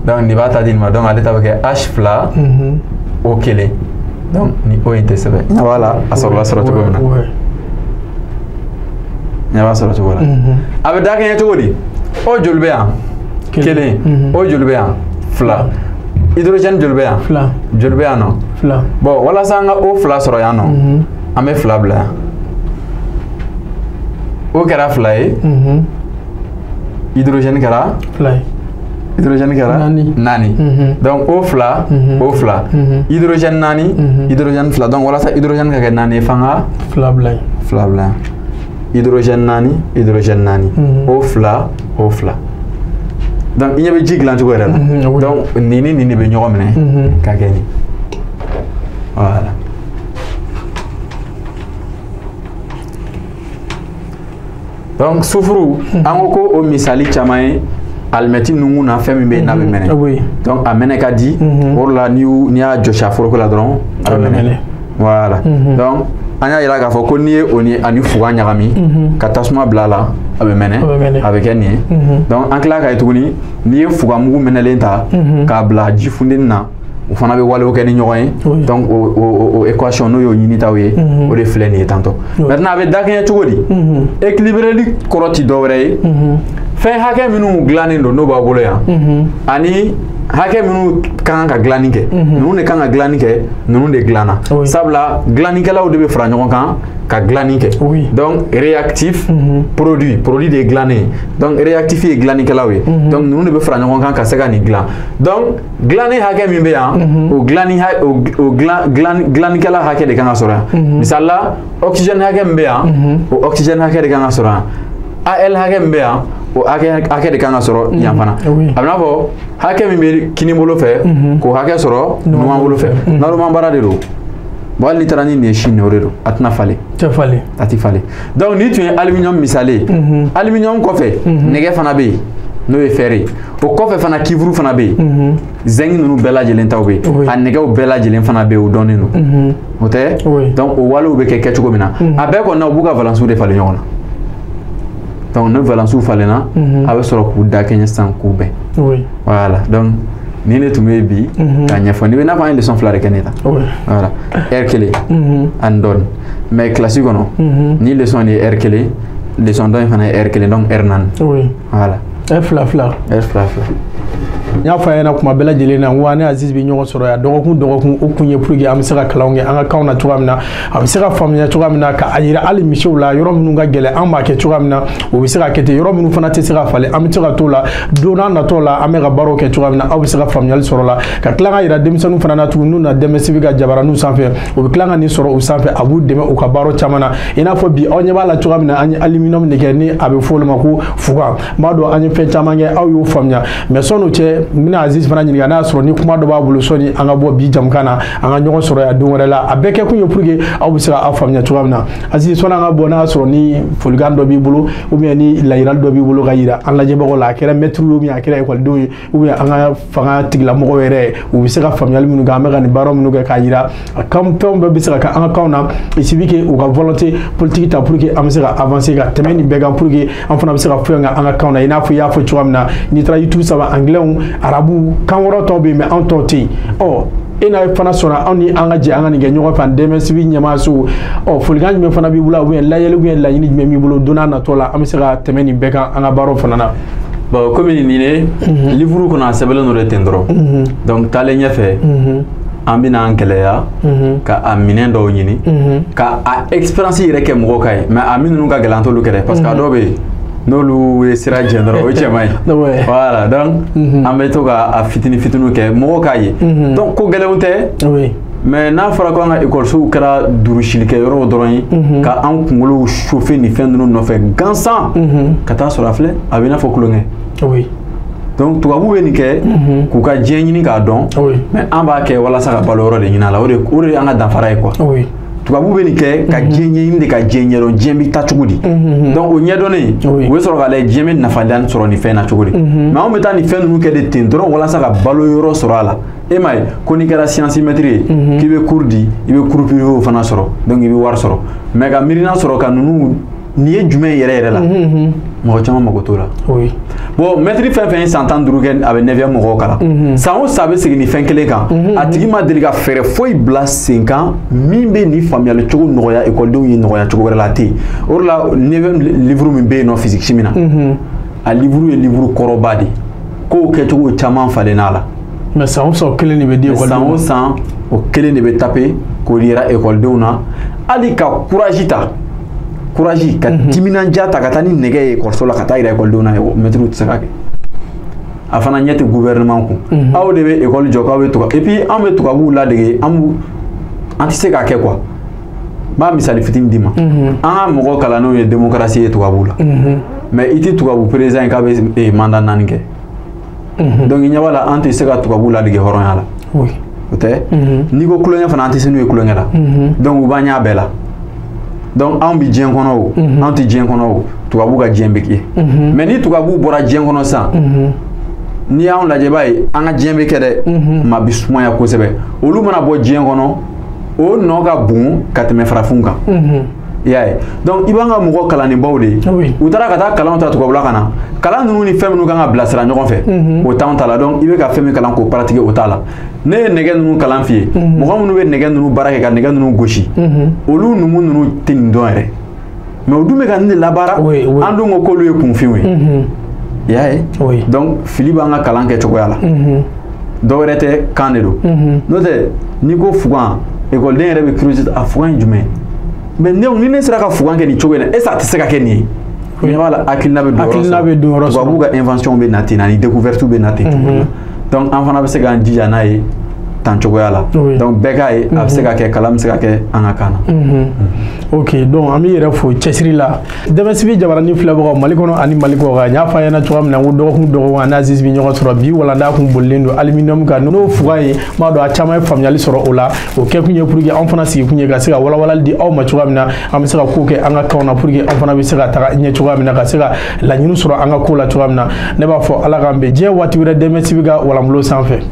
Donc nin b'a ta di nin ma, donc ale ta bɛ kɛ H fila O kelen. Donc ni O in tɛ sɛbɛn. I ɲɛ b'a la a sɔrɔla sɔrɔ cogo min na. I ɲɛ b'a sɔrɔ cogo la. A bɛ dakɛɲɛ cogo di? O joli bɛ yan? Kelen. O joli bɛ yan? Fila. Hydrogène joli bɛ yan? Fila. Joli bɛ yan nɔ? Fila. Bon, walasa an ka O fila sɔrɔ yan nɔ, an bɛ fila bila yan. O kɛra fila ye. Hydrogène kɛra? Fila ye. Hydrogène kɛra? Naani. Donc O fila, O fila. Hydrogène naani, hydrogène fila. Donc walasa hydrogène ka kɛ naani ye, f'an ka fila bila yen. Fila bila yan. Hydrogène naani, hydrogène naani. O fila, O fila. Donc i ɲɛ bɛ ji dilan cogo yɛrɛ la. Donc nin ni nin de bɛ ɲɔgɔn minɛ ka kɛ nin. Voilà. Donc sufuru, an ko ko o misali caman ye alimɛti nungun na fɛn min bɛ yen n'a bɛ mɛnɛ. Donc a mɛnɛ ka di. O de la n'i y'a jɔsi a foroko la dɔrɔn a bɛ mɛnɛ. Voilà. Donc an y'a yira k'a fɔ ko n'i ye o ni ani fugan ɲagami ka tasuma bila a la, a bɛ mɛnɛ, a bɛ kɛ nin ye. Donc an tila k'a ye tuguni, n'i ye fugan mugu mɛnɛlen ta k'a bila ji funteni na, o fana bɛ walew kɛ ni ɲɔgɔn ye. Donc o équation n'o y'o ɲinitaw ye, o de filɛ nin ye tantɔ. Maintenant a bɛ dakɛɲɛ cogo di? Équilibreli kɔrɔ ti dɔwɛrɛ ye, fɛn hakɛ minnu dilannen don n'o b'a bolo yan, ani hakɛ minnu ka kan ka dilanni kɛ, ninnu de kan ka dilanni kɛ, ninnu de dilanna. Sabula dilannikɛlaw de bɛ fara ɲɔgɔn kan ka dilanni kɛ. Donc réactif, produit, produit de ye dilannen ye. Donc réactif ye dilannikɛlaw ye. Donc ninnu de bɛ fara ɲɔgɔn kan ka se ka nin dilan. Donc dilanni hakɛ min bɛ yan, o dilanni o dilannikɛla hakɛ de kan ka sɔrɔ yan. Misali la, oxygène hakɛ min bɛ yan, o oxygène hakɛ de kan ka sɔrɔ yan. Al hakɛ min bɛ yan, o hakɛ de kan ka sɔrɔ yan fana. A bɛ n'a fɔ hakɛ min bɛ kini bolo fɛ, k'o hakɛ sɔrɔ numan bolo fɛ. Naloman baara de don. Bon, hali n'i taara ni nin ye sini, o de don. A tɛna falen. Tɛ falen. A tɛ falen. Donc ni tun ye aluminium misali ye, aluminium kɔfɛ, nɛgɛ fana bɛ yen, n'o ye fer ye. O kɔfɛ fana cuivre fana bɛ yen. Zinc ninnu bɛɛ lajɛlen taw bɛ yen. A nɛgɛw bɛɛ lajɛlen fana bɛ yen, o dɔnnen don. O tɛ? Donc o walew bɛ kɛ kɛcogo min na, a bɛɛ kɔni na, u b'u ka valences de falen ɲɔgɔn na. Donc ne valences falenna, a bɛ sɔrɔ k'u da kɛɲɛ sisan k'u bɛn. Voilà. Donc nin de tun bɛ yen bi k'a ɲɛfɔ. N'i bɛ n'a fɔ an ye leçon fila de kɛ ne ta. Voilà. Heure kelen ani dɔɔni. Mais classe kɔnɔ, ni leçon de ye heure kelen, leçon dɔ in fana ye heure kelen, donc heure naani. Voilà. Heure fila fila. Heure fila fila. N y'a fɔ a ɲɛna kuma bɛɛ lajɛlen na, n ko an ni Aziz bɛ ɲɔgɔn sɔrɔ yan dɔgɔkun dɔgɔkun. O kun ye pour que an bɛ se ka kalanw kɛ an ka kanw na cogoya min na, a bɛ se ka faamuya cogoya min na, k'a yira hali misiw la yɔrɔ minnu ka gɛlɛn an b'a kɛ cogoya min na, o bɛ se ka kɛ ten. Yɔrɔ minnu fana tɛ se ka falen, an bɛ se ka t'o la don n'a nataw la, an bɛ ka baaraw kɛ cogoya min na, aw bɛ se ka faamuyali sɔrɔ la. Ka tila ka yira denmisɛnninw fana na tuguni, n'u na DMSTV ka jabaraninw sanfɛ, u bɛ tila ka nin sɔrɔ u sanfɛ, a b'u dɛmɛ u ka baaraw caman na. I n'a fɔ bi aw ɲɛ b'a la cogoya min na, an ye aluminium de kɛ, ni a bɛ fɔ olu ma ko fugan. N b'a dɔn an ye fɛn caman kɛ, aw y'o faamuya. Mais sɔn'o cɛ, n bɛna Aziz fana ɲininka n'a y'a sɔrɔ ni kuma dɔ b'a bolo sɔnni an ka bɔ bi jamukan na, an ka ɲɔgɔn sɔrɔ yan don wɛrɛ la. A bɛɛ kɛ kun ye pour que aw bɛ se ka aw faamuya cogoya min na. Aziz, sɔnni an ka bɔ, n'a y'a sɔrɔ ni folikan dɔ b'i bolo ou bien ni layirali dɔ b'i bolo ka yira an lajɛbagaw la, a kɛra mɛtiri ye ou bien a kɛra ekɔlidenw ye ou bien an ka fanga tigilamɔgɔw yɛrɛ, u bɛ se ka faamuyali minnu kɛ, an bɛ ka nin baara minnu kɛ k'a yira a kan fɛnw bɛɛ bɛ se ka kɛ an ka kanw na. Il suffit que u ka volonté politique ta pour que an bɛ se ka avancer ka tɛmɛ nin bɛɛ kan, pour que an fana bɛ se ka foyi kɛ an ka kanw na. I n'a fɔ i y'a fɔ cogoya min na, n'i taara YouTube saba, anglais, arabu, kan wɛrɛw tɔw bɛ yen, mais anw tɔw tɛ yen. Ɔ e n'a fana sɔnna anw ni an ka jɛ an ka nin kɛ ɲɔgɔn fɛ, an DMSTV ɲɛmaayaso. Ɔ folikan jumɛn fana b'i bolo, ou bien layɛli ou bien laɲini jumɛn b'i bolo don n'a nataw la, an bɛ se ka tɛmɛ nin bɛɛ kan an ka baaraw fana na? Bon, komi nin ye livre kɔnɔ a sɛbɛnlen don de ten dɔrɔn. Donc taalen ɲɛfɛ, an bɛna an gɛlɛya ka a minɛn dɔw ɲini ka a expérience yɛrɛ kɛ mɔgɔw ka ye, mais a minnu ka gɛlɛn an t'olu kɛ dɛ, parce que a dɔw bɛ yen n'olu ye sira jɛ dɔrɔn o ye cɛman ye. Voilà. Donc an bɛ to ka a fitinin fitininw kɛ mɔgɔw k'a ye. Donc ko gɛlɛnw tɛ, mais n'a fɔra ko an ka ekɔlisow kɛra durusilikɛyɔrɔw dɔrɔn ye ka an kunkolow chauffer nin fɛn ninnu nɔfɛ gansan, ka taa sɔrɔ a filɛ a bɛ i n'a fɔ kulonkɛ. Donc tubabuw bɛ nin kɛ k'u ka diɲɛ ɲini k'a dɔn, mais an b'a kɛ walasa ka balo yɔrɔ de ɲini a la. O de y'an ka danfara ye quoi. Tubabu bɛ nin kɛ ka diɲɛ ɲɛɲini de, ka diɲɛ ɲɛdɔn, diɲɛ bɛ taa cogo di. Donc o ɲɛdɔnnen, u bɛ sɔrɔ k'a lajɛ diɲɛ bɛ nafa sɔrɔ nin fɛn na cogo di. Mais anw bɛ taa nin fɛn ninnu kɛ de ten dɔrɔn walasa ka balo yɔrɔ sɔrɔ a la. E m'a ye ko n'i kɛra science maître ye, k'i bɛ cours di, i bɛ cours privé fana sɔrɔ, donc i bɛ wari sɔrɔ. Mais ka miirina sɔrɔ ka ninnu Nin ye jumɛn yɛrɛ yɛrɛ la, mɔgɔ caman mago t'o la. Bon, maître fɛn fɛn ye san 15 kɛ, a bɛ 9e mɔgɔw kalan, san o san a bɛ segin ni fɛn kelen kan. A tigi ma deli ka fɛɛrɛ foyi bila sen kan min bɛ nin faamuyali cogo nɔgɔya ekɔlidenw ye, nɔgɔya cogo wɛrɛ la, a tɛ yen. O de la, 9e livre min bɛ yen nɔ, physique chimie na, a livre ye livre kɔrɔba de ye, kow kɛcogo caman falenna a la. Mais san o san, o kelen de bɛ di ekɔlidenw. San o san, o kelen de bɛ taper k'o yira ekɔlidenw na. Hali ka courage ta, courage ka timinandiya ta ka taa ni nɛgɛ ye ekɔliso la ka taa yira ekɔlidenw na, mɛtiriw tɛ se ka kɛ. A fana ɲɛ tɛ gouvernement kun. Aw de bɛ ekɔli jɔ k'aw bɛ tubabu, et puis anw bɛ tubabuw ladege, an b'u, an tɛ se k'a kɛ quoi. N b'a misali fitinin d'i ma. An ka mɔgɔ kalannenw ye démocratie ye tubabuw la, mais i tɛ tubabu président ye k'a bɛ mandat 4 kɛ. Donc i ɲɛ b'a la, an tɛ se ka tubabuw ladege hɔrɔnya la. O tɛ. N'i ko kulonkɛ fana, an tɛ se n'u ye kulonkɛ la. Donc u b'an ɲɛ a bɛɛ la. Donc anw bɛ diɲɛ kɔnɔ o, anw tɛ diɲɛ kɔnɔ o, tubabuw ka diɲɛ bɛ kɛ. Mais ni tubabuw bɔra diɲɛ kɔnɔ sisan, n'i y'anw lajɛ, i b'a ye an ka diɲɛ bɛ kɛ dɛ, maa bɛ sumaya kosɛbɛ. Olu mana bɔ diɲɛ kɔnɔ, o nɔ ka bon ka tɛmɛ farafinw kan. I y'a ye, donc i b'an ka mɔgɔ kalannenbaw de ye, u taara ka taa kalanw ta tubabula ka na, kalan ninnu ni fɛn minnu kan ka bilasira ɲɔgɔn fɛ, o t'anw ta la. Donc i bɛ ka fɛn min kalan k'o pratiquer, o t'a la. Ne ye nɛgɛ ninnu kalan f'i ye, mɔgɔ minnu bɛ nɛgɛ ninnu baara kɛ ka nɛgɛ ninnu gosi, olu numu ninnu tɛ nin dɔn yɛrɛ, mais o dun bɛ ka nin de labaara. An dun ko k'olu ye kunfinw ye. I y'a ye, donc fili b'an ka kalan kɛcogoya la. Dɔ wɛrɛ tɛ, kan de don. N'o tɛ, n'i ko fugan, ekɔliden yɛrɛ bɛ curiosité, a fugan ye jumɛn ye? Mais ne ni ne sera ka fugan kɛ nin cogo in na, est ce que a tɛ se ka kɛ nin ye? Ɲɛ b'a la, hakilina bɛ don yɔrɔ. Hakilina bɛ don yɔrɔ sɔrɔ. Tubabuw ka invention bɛ na ten, ani découverte bɛ na ten cogo la. Donc an fana bɛ se k'an jija n'a ye tan cogoya la. Donc bɛɛ k'a ye, a bɛ se ka kɛ, kalan bɛ se ka kɛ an ka kan na. Ok, donc an b'i yɛrɛ fo cɛsiri la. Dɛmɛ TV jabaranin filɛbagaw Mali kɔnɔ ani Mali kɔ kan, n y'a fɔ a ɲɛna cogoya min na ko dɔgɔkun dɔgɔkun an n'Aziz bɛ ɲɔgɔn sɔrɔ. Bi walanda kun bolilen don aluminium kan, n'o fugan ye. N b'a dɔn a caman ye faamuyali sɔrɔ o la. O kɛkun ye pour que anw fana sigikun ye ka se ka walawalali di aw ma cogoya min na an bɛ se ka ko kɛ an ka kanw na, pour que an fana bɛ se ka taga ɲɛ cogoya min na, ka se ka laɲini sɔrɔ an ka ko la cogoya min na. Ne b'a fɔ, Ala k'an bɛn diɲɛ waati wɛrɛ, Dɛmɛ TV ka walanbolo sanfɛ.